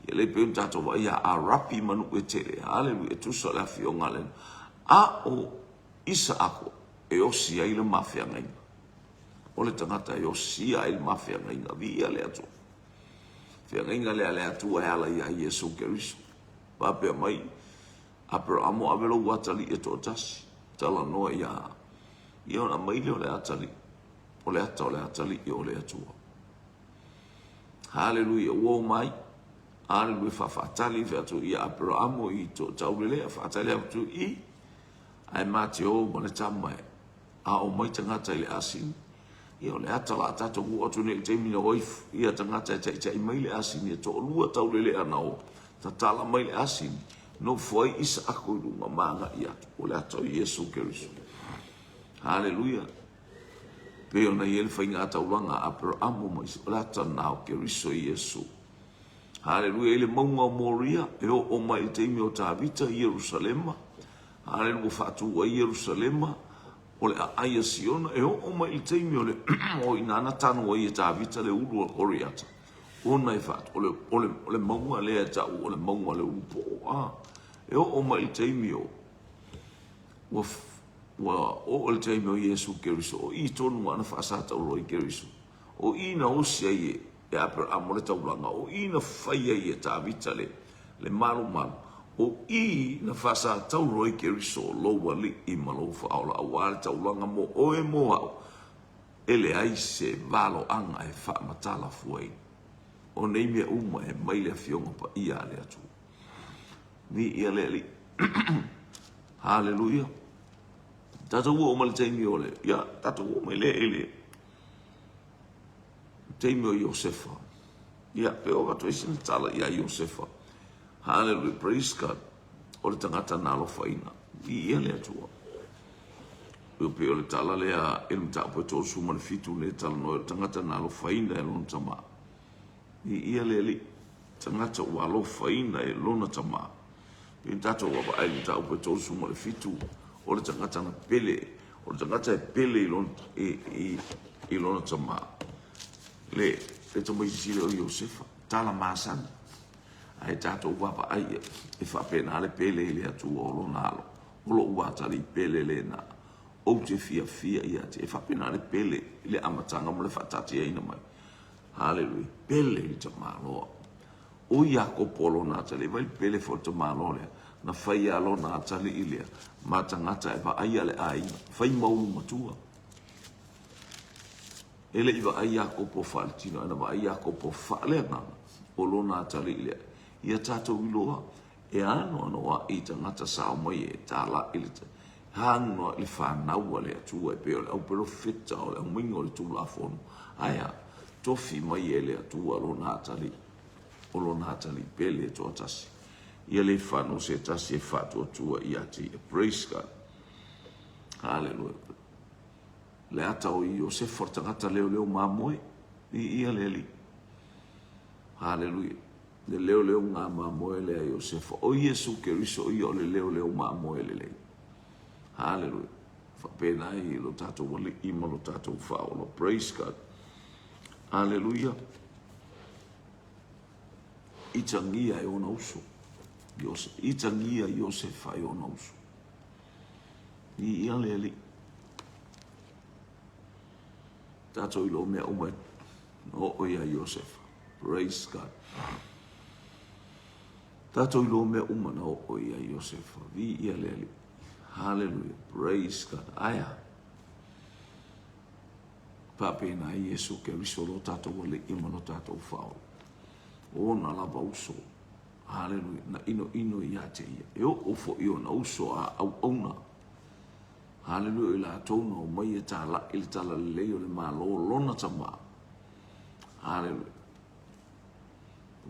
Ia lea pei ona tatou vaai ia Arapi ma nuu e tele, haleluia, e tusa o le afioga a le A o Isaako e osi ai le ma feagaiga. O le tagata e osia ai le ma feagaiga, viia le Atua. Feagaiga lea a le Atua e ala ia Iesu Keriso. Faapea mai, Aperamo ave lou atalii e toatasi, talanoa ia ia ona aumai lea o le atalii, o le ata o le atalii o le Atua. Haleluia, ua o mai. Haleluia, faafaatali fe atu ia Aperamo i to taulelea, faatali atu i, ae ma te o ma le tama e a o mai tagata i le asini. Ia o le ata la tatou oo atu nei i le taimi na o ai ia tagata e taitai mai le asini e toalua taulelea na o tatala mai le asini, nofo ai Isaako i luga ma agai atu. O le ata o Iesu Keriso. Haleluia. Pei ona i ai le faiga taulaga a Aperamo ma Isaako, o le ata na o Keriso Iesu. Haleluia. I le mauga o Moria, e oo mai i le taimi o Tavita i Ierusalema. Haleluia. Ua faatu ai Ierusalema. O le aai a Siona e oo mai i le taimi o le o i ina na tanu ai e Tavita le ulu a Koriata, ona e faatu, o le, o le, o le mauga lea e tau o le mauga o le ulu po'o, a. E oo mai i le taimi o, ua, ua oo i le taimi o Iesu Keriso, o i tonu ana faasatauro ai Keriso. O i na osi ai e, e Aperamo le taulaga, o i na fai ai e Tavita le, le malumalu, o i na faasatauro ai Keriso lou Alii ma lou Faaola, auā le taulaga mo oe mo au, e leai se valoaga e faamatala fuaina. O nei mea uma e mai le Afioga Paia a le Atua. Viia le Alii. Haleluia. Tatou oo mai le taimi o le, ia, tatou oo mai lea i le taimi o Iosefa. Ia, pe o avatu ai sina tala iā Iosefa. Hallelujah, praise God. O le tagata na alofaina. Viia le Atua. E pei o le tala lea i le mataupu e 37 nei talanoa o le tagata na alofaina e lona tama. Viia le Alii. Tagata ua alofaina e lona tama. Pei ona tatou vaavaai i le mataupu e 37, o le tagata na pele, o le tagata e pele i lona, i, i, i lona tama. Le, le tamaitiiti lea o Iosefa, tala masani. Ae tatou vaavaai e faapena le pele i le Atua o lona alo. O lou atalii pele lena. Ou te fiafia ia te. E faapena le pele i le amataga ma le faataatiaina mai. Haleluia. Pele i le tamaloa. O Iakopo o lona atalii, vai le pele foi o le tamaloa lea, na faia lona atalii lea ma tagata e vaaia le aiga, fai maulu matua. E le i vaai Iakopo faaletino, ae na vaai Iakopo faaleagaga o lona atalii lea. Ia tatou iloa, e anoanoai i tagata sa omai e talai le anoanoai le fanau a le Atua e pei o le au perofeta o le aumaiga o le Tulafono. Ae a? Tofi mai e le Atua lona atalii, o lona atalii pele e toatasi. Ia le fano se tasi e faatuatua ia te ia. Praise God. Hallelujah. Le ata o Iosefa o le tagata leoleo mamoe. Viia le Alii. Haleluia. Le leoleo ngā mamoe lea Iosefa. O Iesu Keriso ia o le leoleo mamoe lelei. Haleluia. Faapena ai lo tatou Alii ma lo tatou Faaola. Praise God. Haleluia. Itagia e ona uso. Itagia Iosefa e ona uso. Viia le Alii. Tatou iloa mea uma e oo ia Iosefa. Praise God. Tatou iloa mea uma na oo ia Iosefa. Viia le Alii. Hallelujah. Praise God. Aia. Faapena ai Iesu Keriso lo tatou Alii ma lo tatou Faaola. O ona lava uso, haleluia, na inoino ia te ia. E oo foi ona uso a auauna, haleluia, o i latou na omai e talai le talalelei o le Malo o lona Tama. Haleluia.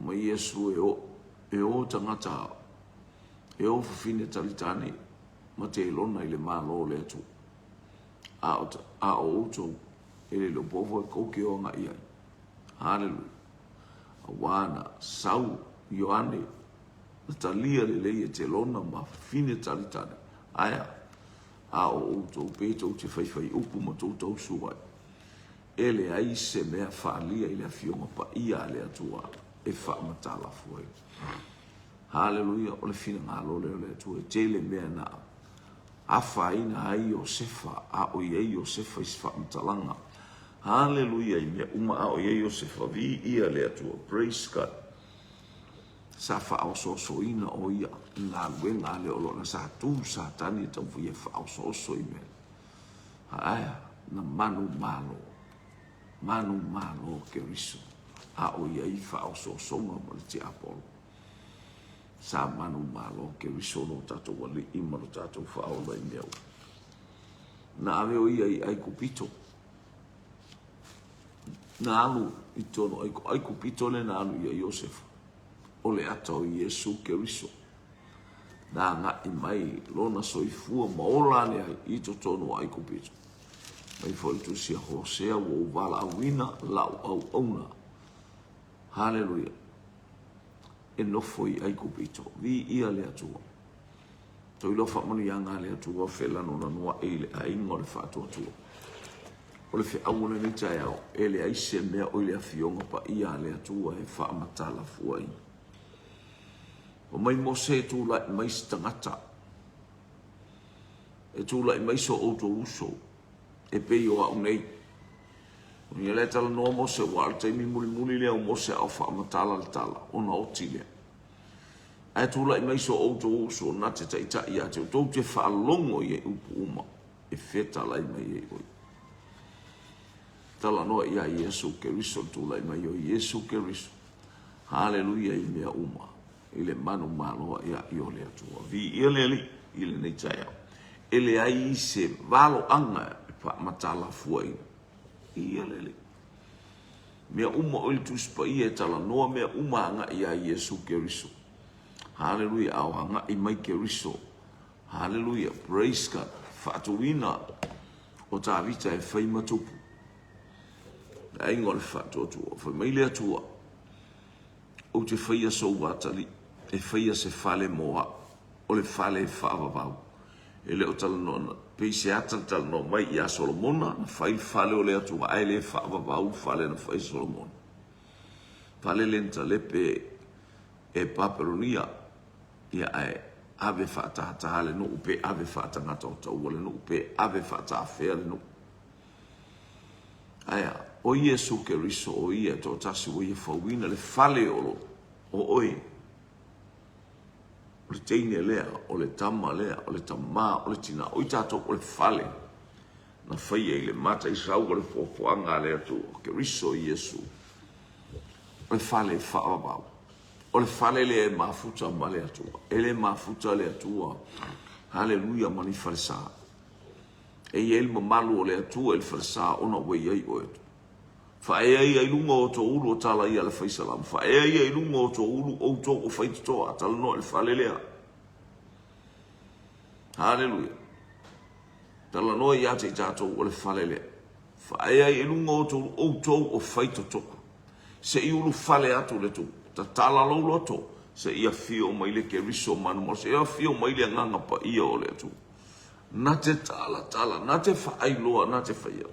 Mai Iesu e o, e o tagata, e o fafine talitane ma telona i le Malo o le Atua. A o, a o outou, e le iloa po foi kou te o agai ai. Haleluia. Auā na sau Ioane, na talia lelei e Telona ma fafine talitali. Ae a? A o outou pe tou te faifai upu ma tou tausu ai. E leai se mea faalia i le Afioga Paia a le Atua e faamatalafu ai. Haleluia, o le finagalo lea o le Atua e tele mea na afaina ai Iosefa, a o i ai Iosefa i se faamatalaga. Haleluia i mea uma a o i ai Iosefa, viia le Atua, praise God. Sa faaosoosoina o ia i galuega a le o lona sa tu Satani e taumafai e faaosooso i mea. Ae na manumalo, manumalo Keriso a o i ai faaosoosoga ma le tiapolo. Sa manumalo Keriso lo tatou Alii ma lo tatou Faaola i mea uma. Na ave o ia i Aikupito. Na alu i totonu o Aikupito lea na alu i ai Iosefa. O le ata o Iesu Keriso. Na agai mai lona soifua ma ola ane ai i totonu o Aikupito. Mai foi le tusi a Hosea ua ou valaauina lau auauna. Haleluia. E nofo i Aikupito. Viia le Atua. Toiloa faamanuiaga a le Atua felanulanuai i le aiga o le faatuatua. O le feau o lenei taeao, e leai se mea o i le Afioga Paia a le Atua e faamatala fua ai. Fai mai Mose e tulai mai se tagata, e tulai mai so outou uso, e pei o au nei. O ia lea talanoa Mose, ua o le taimi mulimuli lea o Mose a o faamatala le tala, ona oti lea. Ae tulai mai so outou uso na te taitai ia te outou te faalogo i ai upu uma e fetalai mai ai oe. Talanoa ia Iesu Keriso, le tulai mai o Iesu Keriso. Haleluia i mea uma, i le manu maloa ia i o le Atua. Viia le Alii i lenei taeao. E leai se valoaga e faamatala fuaina. Viia le Alii. Mea uma o i le Tusi Paia e talanoa mea uma agai ia Iesu Keriso. Haleluia, a o agai mai Keriso. Haleluia, praise God. Faatuina o Tavita e fai ma tupu. Le aiga o le faatuatua. Fai mai le Atua, ou te faia sou atalii, e faia se fale mo au, o le fale e faavavau. E le o talanoa, pei se ata le talanoa mai ia Solomona, na fai le fale o le Atua, ae le faavavau le fale na fai e Solomona. Fale le na talepe e Papelonia, ia ae ave faatātā le nuu, pe ave faatagata o taua le nuu, pe ave faatafea le nuu. Ae a? O Iesu Keriso, o Ia e toatasi ua Ia fauina le fale o lo o oe. O le teine lea, o le tama lea, o le tamā, o le tinā, o i tatou o le fale na faia i le mataisau o le foafoaga a le Atua, o Keriso Iesu. O le fale e faavavau. O le fale lea e mafuta ma le Atua. E le mafuta le Atua. Haleluia ma ni falesa. E i ai le mamalu o le Atua i le falesa ona ua i ai oe. Faaea ia i luga o tou ulu o tala ia le faisalamo. Faaea ia i luga o tou ulu outou o faitotoa. Talanoa i le fale lea. Haleluia. Talanoa ia te i tatou o le fale lea. Faaea ia i luga o tou outou o faitotoa. Se i ulufale atu le Tupu. Tatala lou loto, se i afio mai le Keriso manumalo, se i afio mai le Agaga Paia o le Atua. Na te talatala, na te faailoa, na te faia.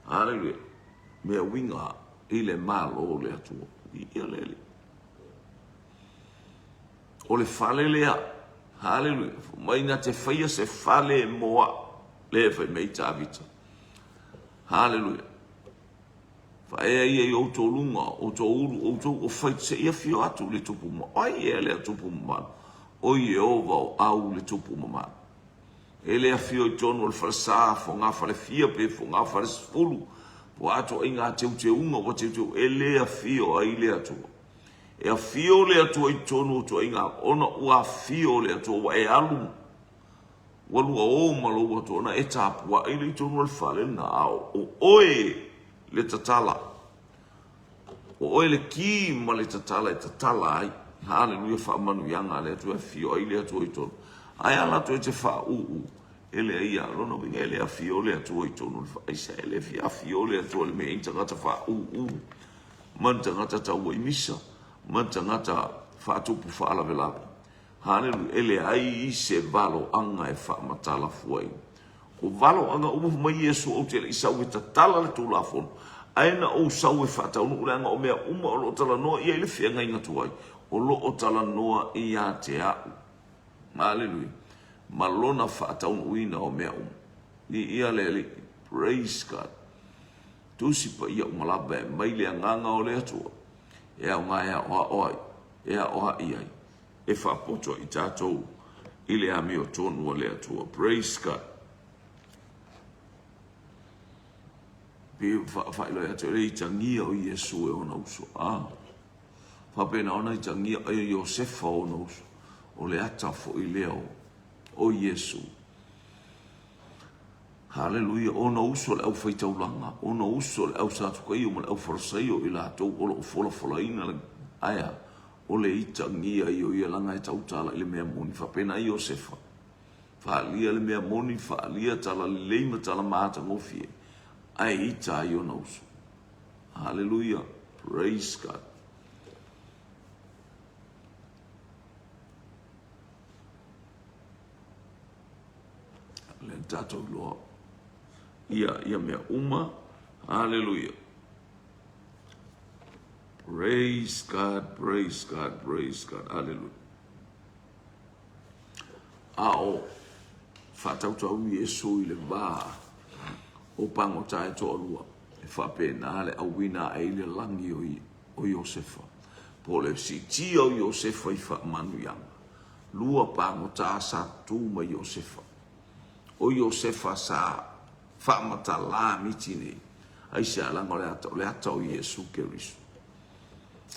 Haleluia. Mea uiga i le Malo o le Atua. Viia le Alii. O le fale lea. Haleluia. Mai na te faia se fale mo au. Lea e fai mai Tavita. Haleluia. Faaea ia i outou luga, outou ulu, outou o fai se i afio atu le tupu ma ai ea le tupu mamalu. O Ieova o au le tupu mamalu. E le afio i totonu o le falesa fogafalefia pe fogafalesefulu, po o a ituaiga teuteuga ua teuteu, e le afio ai le Atua. E afio le Atua i totonu o ituaiga ona ua afio le Atua ua e alu ua lua o ma lou Atua ona e tapuai lea i totonu o le fale lena, a o oe le tatala. O oe le ki ma le tatala e tatala ai. Haleluia, faamanuiaga a le Atua e afio ai le Atua i totonu. Ae a latou e te faauu, e leai a lona uiga e le afio le Atua i totonu o le faaisa, e le fia afio le Atua i le mea e i ai tagata faauu ma ni tagata taua i misa ma ni tagata faatupu faalavelave. Haleluia, e leai se valoaga e faamatala fuaina. O valoaga uma fai mai Iesu ou te le i sau e tatala le Tulafono, ae na ou sau e faataunuu leaga o mea uma o lo o talanoa i ai le feagaiga tuai, o lo o talanoa ia te au. Haleluia. Ma lona faataunuuina o mea uma. Viia le Alii. Praise God. Tusi Paia uma lava e aumai le agaga o le Atua e aoga e aoao ai, e aoai ai, e faapoto ai tatou i le amiotonu a le Atua. Praise God. Pe faailoa ia te oe le itagia o Iesu e ona uso. Ah. Faapena ona itagia e Iosefa ona uso. O le ata foi lea o Iesu. Haleluia! Ona uso le aufaitaulaga, ona uso le au Satukaio ma le au Farasaio i latou o lo o folafolaina le ae a? O le itagia ia o ia leaga e tautala i le mea moni. Faapena Iosefa, faaalia le mea moni, faaalia tala lelei ma tala matagofie, ae ita ai ona uso. Haleluia! Praise God! Lea na tatou iloa ia, ia mea uma. Haleluia. Praise God, praise God, praise God. Haleluia. A o faatautau Iesu i le va o pagota e toalua, e faapena le auina ae i le lagi o, o Iosefa. Po o le siitia o Iosefa i faamanuiaga. Lua pagota sa tu ma Iosefa. O Iosefa sa faamatala miti nei. Aisea? Leaga o le ata, o le ata o Iesu Keriso.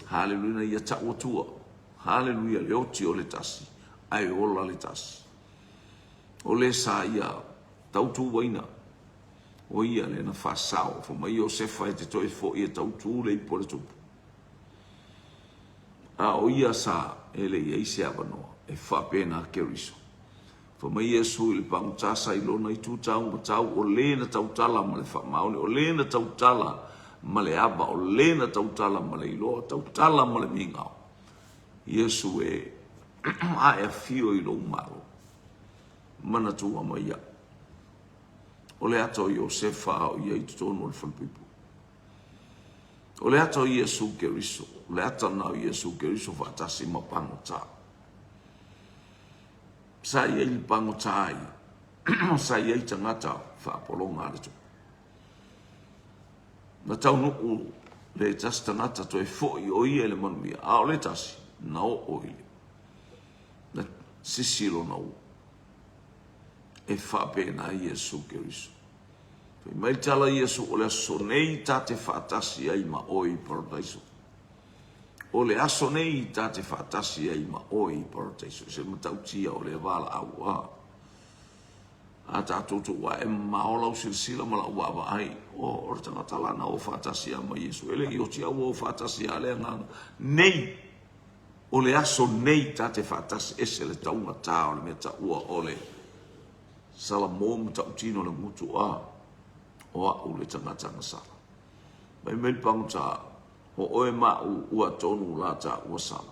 Haleluia, na ia tau atua. Haleluia, le oti o le tasi, ae ola le tasi. O le sa ia tautuaina, o ia lea na faasao. Fai mai Iosefa e te toe foi e tautu le ipu a le tupu. A o ia sa e le i ai se avanoa e faapena Keriso. Fai mai Iesu i le pagota sa i lona itu tau ma tau, o le na tautala ma le faamaoni, o le na tautala ma le ava, o le na tautala ma le iloa, tautala ma le migao. Iesu e, a e afio i lou malo, manatua mai iaʻu. O le ata o Iosefa a o ia i totonu o le falepuipui. O le ata o Iesu Keriso, o le ata lena o Iesu Keriso faatasi ma pagota. Sa i ai le pagota ai, sa i ai tagata faapologa a le tupu. Na taunuu le tasi tagata toe foi o ia i le manuia, a o le tasi na oo i le na sisi lona ua. E faapena Iesu Keriso. Fai mai le tala Iesu, o le aso nei ta te faatasi ai ma oe i Paradaiso. O le aso nei ta te faatasi ai ma oe i Paradaiso. Se matautia o lea valaau a. A tatou tou ae mamao lau silasila ma lau vaavaai, o, o le tagata la na o faatasi a ma Iesu. E le i oti a ua o faatasi a le agaga. Nei, o le aso nei ta te faatasi ese le taugata o le mea taua o le Salamo matautino le gutu a o a'u le tagata na sala. Mai mai le pagota, o oe ma a'u ua tonu la taua sala.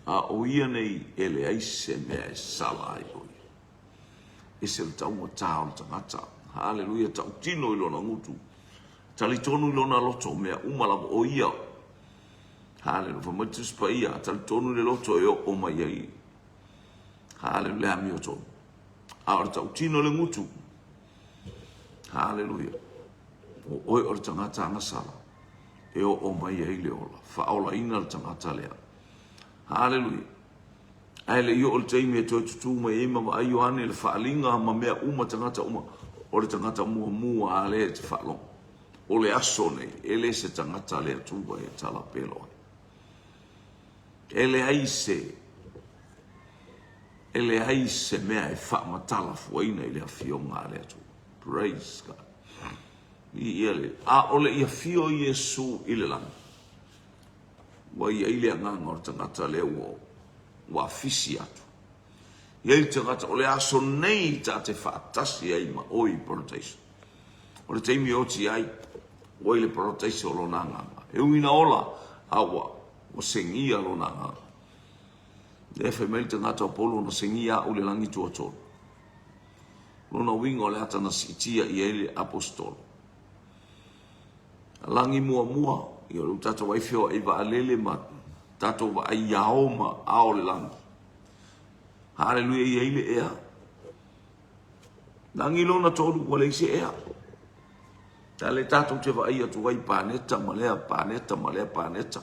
A o ia nei e leai se mea e sala ai o ia. Ese le taugata o le tagata. Haleluia, tautino i lona gutu. Talitonu i lona loto, mea uma lava o ia. Haleluia, fai mai le Tusi Paia, talitonu i le loto e oo mai ai. Haleluia, le amiotonu. A o le tautino le gutu. Haleluia. O oe o le tagata agasala e oo mai ai le ola. Faaolaina le tagata lea. Haleluia. Ae le i oo le taimi e toe tutū mai ai ma vaai Ioane i le faaaliga ma mea uma tagata uma, o le tagata muamua a lea e te faalogo. O le aso nei, e le se tagata a le Atua e talapelo ai. E leai se, e leai se mea e faamatala fuaina i le Afioga a le Atua. Praise God. Viia le, a o le i afio Iesu i le lagi, ua i ai le agaga o le tagata lea ua, ua afisi atu. I ai le tagata, o le aso nei ta te faatasi ai ma oe i parataiso. O le taimi e oti ai, ua i le parataiso lona agaga. E ui ina ola, a ua, ua segia lona agaga. Lea fai mai le tagata o Paulo na segia a'u i le lagi tuatolu. Lona uiga o le ata na siitia i ai le aposetolo. Lagi muamua, ia o lea ua tatou vaai feoai vaalele ma tatou vaai i ao ma ao o le lagi. Haleluia, i ai le ea. Lagi lona tolu, ua leai se ea. A lea tatou te vaai atu ai i paneta ma lea paneta ma lea paneta.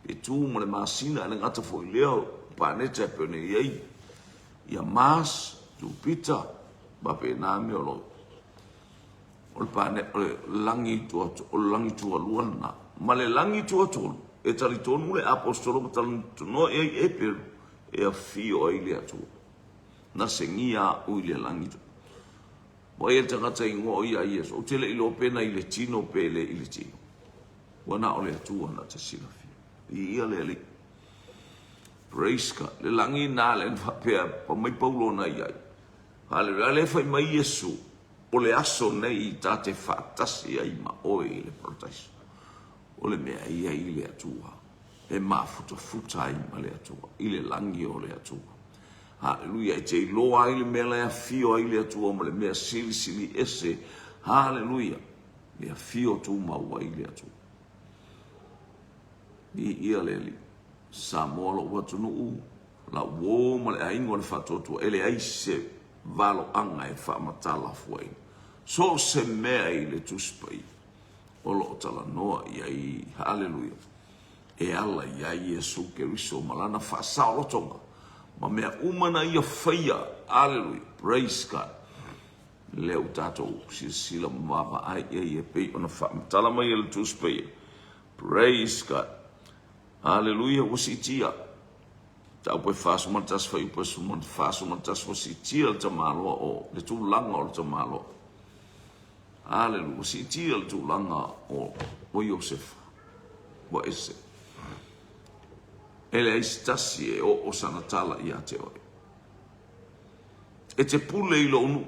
E tu ma le masina, e le gata foi i lea o paneta e pei ona i ai ia Mars, Jupiter, faapena mea o lo o le pane, o le lagi tua, o le lagi tualua lena. Ma le lagi tuatolu, e talitonu le aposetolo ma talanoa i ai Eperu, e afio ai le Atua. Na segia a'u i le lagi tuatolu. Ua i le tagata igoa o ia Iesu, ou te le iloa pe na i le tino pe le i le tino. Ua na o le Atua na te silafia. Viia le Alii. Praise God. Le lagi na le faapea, pa mai Paulo na i ai. Haleluia. A lea fai mai Iesu, o le aso nei ta te faatasi ai ma oe i le parataiso. O le mea e i ai le Atua, e mafutafuta ai ma le Atua, i le lagi o le Atua. Haleluia. E te iloa ai le mea la e afio ai le Atua ma le mea silisili ese. Haleluia. Le afio tumau ai le Atua. Viia le Alii. Samoa lou atunuu, lau uo ma le aiga o le faatuatua, e leai se valoaga e faamatala fuaina. So o se mea i le Tusi Paia o lo o talanoa i ai, haleluia, e ala iā Iesu Keriso ma Lana faasaolotoga ma mea uma na Ia faia, haleluia, praise God, lea ua tatou silasila ma vaavaai i ai e pei ona faamatala mai e le Tusi Paia, praise God, haleluia, ua siitia. Mataupu e 41 fuaiupu e 41 ua siitia le tamaloa o le tulaga o le tamaloa. Aleluia. Ua siitia le tulaga o, o Iosefa. Ua ese. E leai se tasi e oo sana tala ia te oe. E te pule i lou nuu.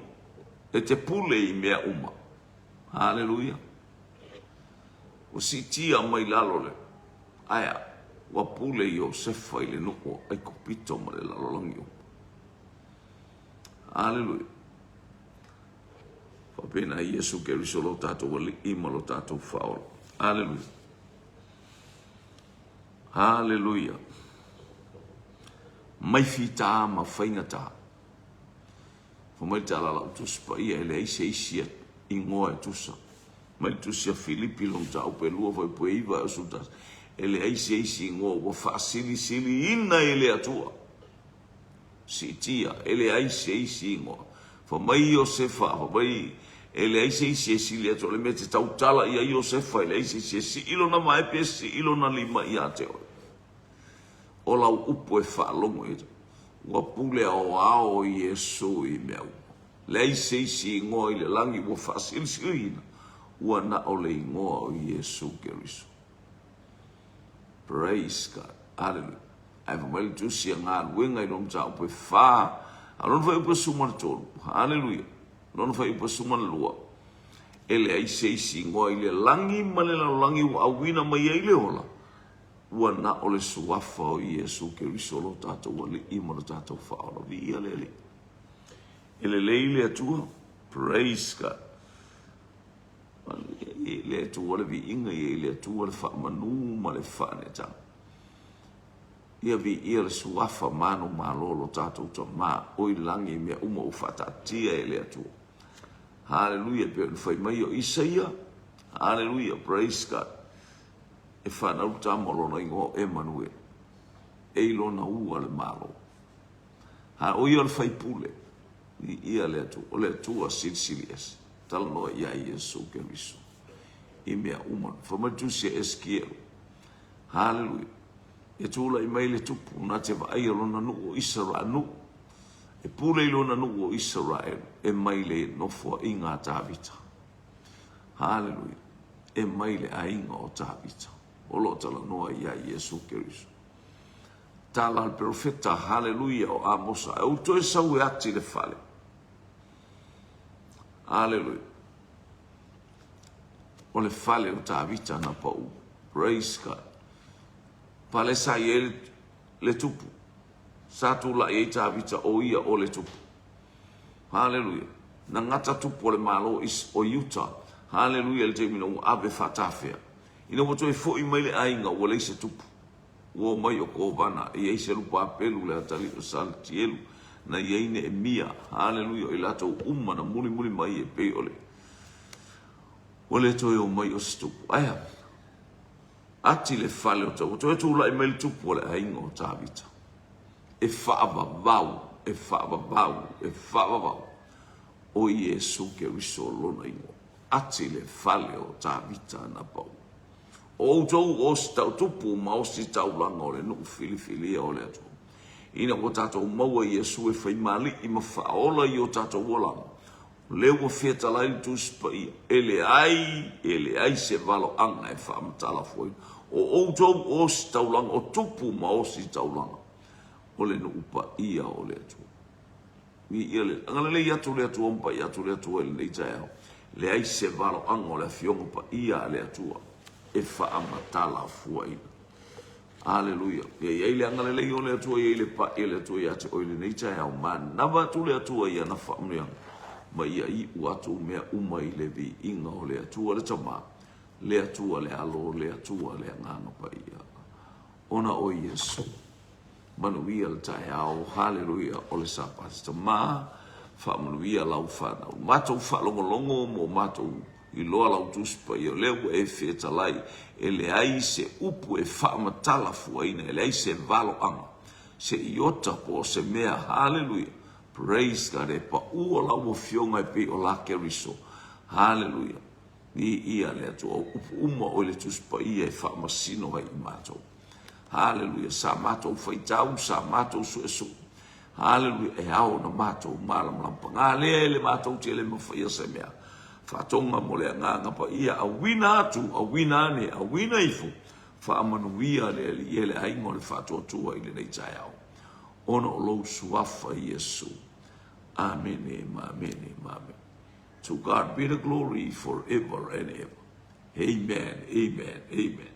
E te pule i mea uma. Aleluia. Ua siitia mai lalo le aea. Ua pule Iosefa i le nuu o Aikupito ma le lalolagi uma. Aleluia. Faapena Iesu Keriso lo tatou Alii ma lo tatou Faaola. Aleluia. Aleluia. Mai fitā ma faigata. Fai mai le tala a lau Tusi Paia e leai se isi igoa e tusa. Mai le Tusi a Filipi lona mataupu e 2 fuaiupu e 9 e 11. E leai se isi igoa ua faasilisiliina e le Atua. Siitia, e leai se isi igoa. Fai mai Iosefa, fai mai, e leai se isi e sili atu, o le mea e te tautala i ai Iosefa, e leai se isi e sii lona vae pe sii lona lima ia te oe. O lau upu e faalogo i ua pule aoao Iesu i mea uma. Leai se isi igoa i le lagi ua faasilisiliina, ua na o le igoa o Iesu Keriso. Praise God. Hallelujah. Ae fai mai le Tusi a Galuega i lona mataupu e fa, a lona fuaiupu e 13. Hallelujah. Lona fuaiupu e 12. E leai se isi igoa i le lagi ma le lalolagi ua auina mai ai le ola, ua na o le suafa o Iesu Keriso lo tatou Alii ma lo tatou Faaola. Viia le Alii. E lelei le Atua. Praise God. I le Atua le viiga, i le Atua le faamanu ma le faaneetaga. Ia viia le suafa manumalo o lo tatou Tama o i lagi i mea uma ua faataatia e le Atua. Haleluia, e pei ona fai mai o Isaia. Haleluia, praise God. E fanau le tama o lona igoa o Emanuele. E i lona ua le Malo. Ha, o ia o le faipule. Viia le Atua, o le Atua Silisili Ese. Talanoa ia Iesu Keriso i mea uma. Fai mai le Tusi a Esekielu, Haleluia, E tulai mai le tupu na te vaaia lona nuu o Isaraelu, nuu, e pule i lona nuu o Isaraelu, e mai le nofoaiga a Tavita. Haleluia, e mai le aiga o Tavita. O lo o talanoa ia Iesu Keriso. Tala a le perofeta, haleluia, o Amosa, e ou toe sau e ati le fale. Haleluia. O le fale o Tavita na pau. Praise God. Pale sa i ai le tupu. Sa tulai ai Tavita o ia o le tupu. Haleluia. Na gata tupu o le Malo o Iuta. Haleluia i le taimi na ua ave faatafea. Ina ua toe foi mai le aiga ua leai se tupu. Ua omai o Kovana, e i ai Selupapelu, le atalii o Salatielu, na i ai Neemia, haleluia, o i latou uma na mulimuli mai e pei o le Ua le toe omai o se tupu. Ae a? Ati le fale o ta, ua toe tulai mai le tupu o le aiga o Tavita. E faavavau, e faavavau, e faavavau. O Iesu Keriso lona igoa. Ati le fale o Tavita na pau. O outou o ositautupu ma ositaulaga o le nuu filifilia o le Atua. Ina ua tatou maua Iesu e fai ma Alii ma Faaola i o tatou olaga, o lea ua fetalai le Tusi Paia, e leai, e leai se valoaga e faamatala fuaina. O outou o ositaulaga, o tupu ma ositaulaga o le nuu paia o le Atua. Viia le Agalelei atu le Atua ma paia atu le Atua i lenei taeao. Leai se valoaga o le Afioga Paia a le Atua e faamatala fuaina. Aleluia. Ia i ai le agalelei o le Atua, ia i le pai o le Atua ia te oe i lenei taeao. Manava atu le Atua i ana faamanuiaga ma ia iu atu mea uma i le viiga o le Atua le Tama, le Atua le Alo, le Atua le Agaga Paia. Ona o Iesu. Manuia le taeao, haleluia, o le Sapati Tama, faamanuia lau fanau. Matou faalogologo mo matou iloa lau Tusi Paia, o lea ua e fetalai, e leai se upu e faamatala fuaina, e leai se valoaga, se iota po o se mea, haleluia, praise God, e pau o lau Afioga e pei o la Keriso, haleluia, viia le Atua, o upu uma o i le Tusi Paia e faamasino ai i matou. Haleluia. Sa matou faitau, sa matou suesue. Haleluia. E ao ona matou malamalama. Paga lea e le matou te le mafaia se mea. Faatoga mo le Agaga Paia, auina atu, auina ane, auina ifo, faamanuia le Alii e le aiga o le faatuatua i lenei taeao, ona o lou Suafa Iesu. Amene ma amene ma amene. To God be the glory forever and ever. Amen, amen, amen.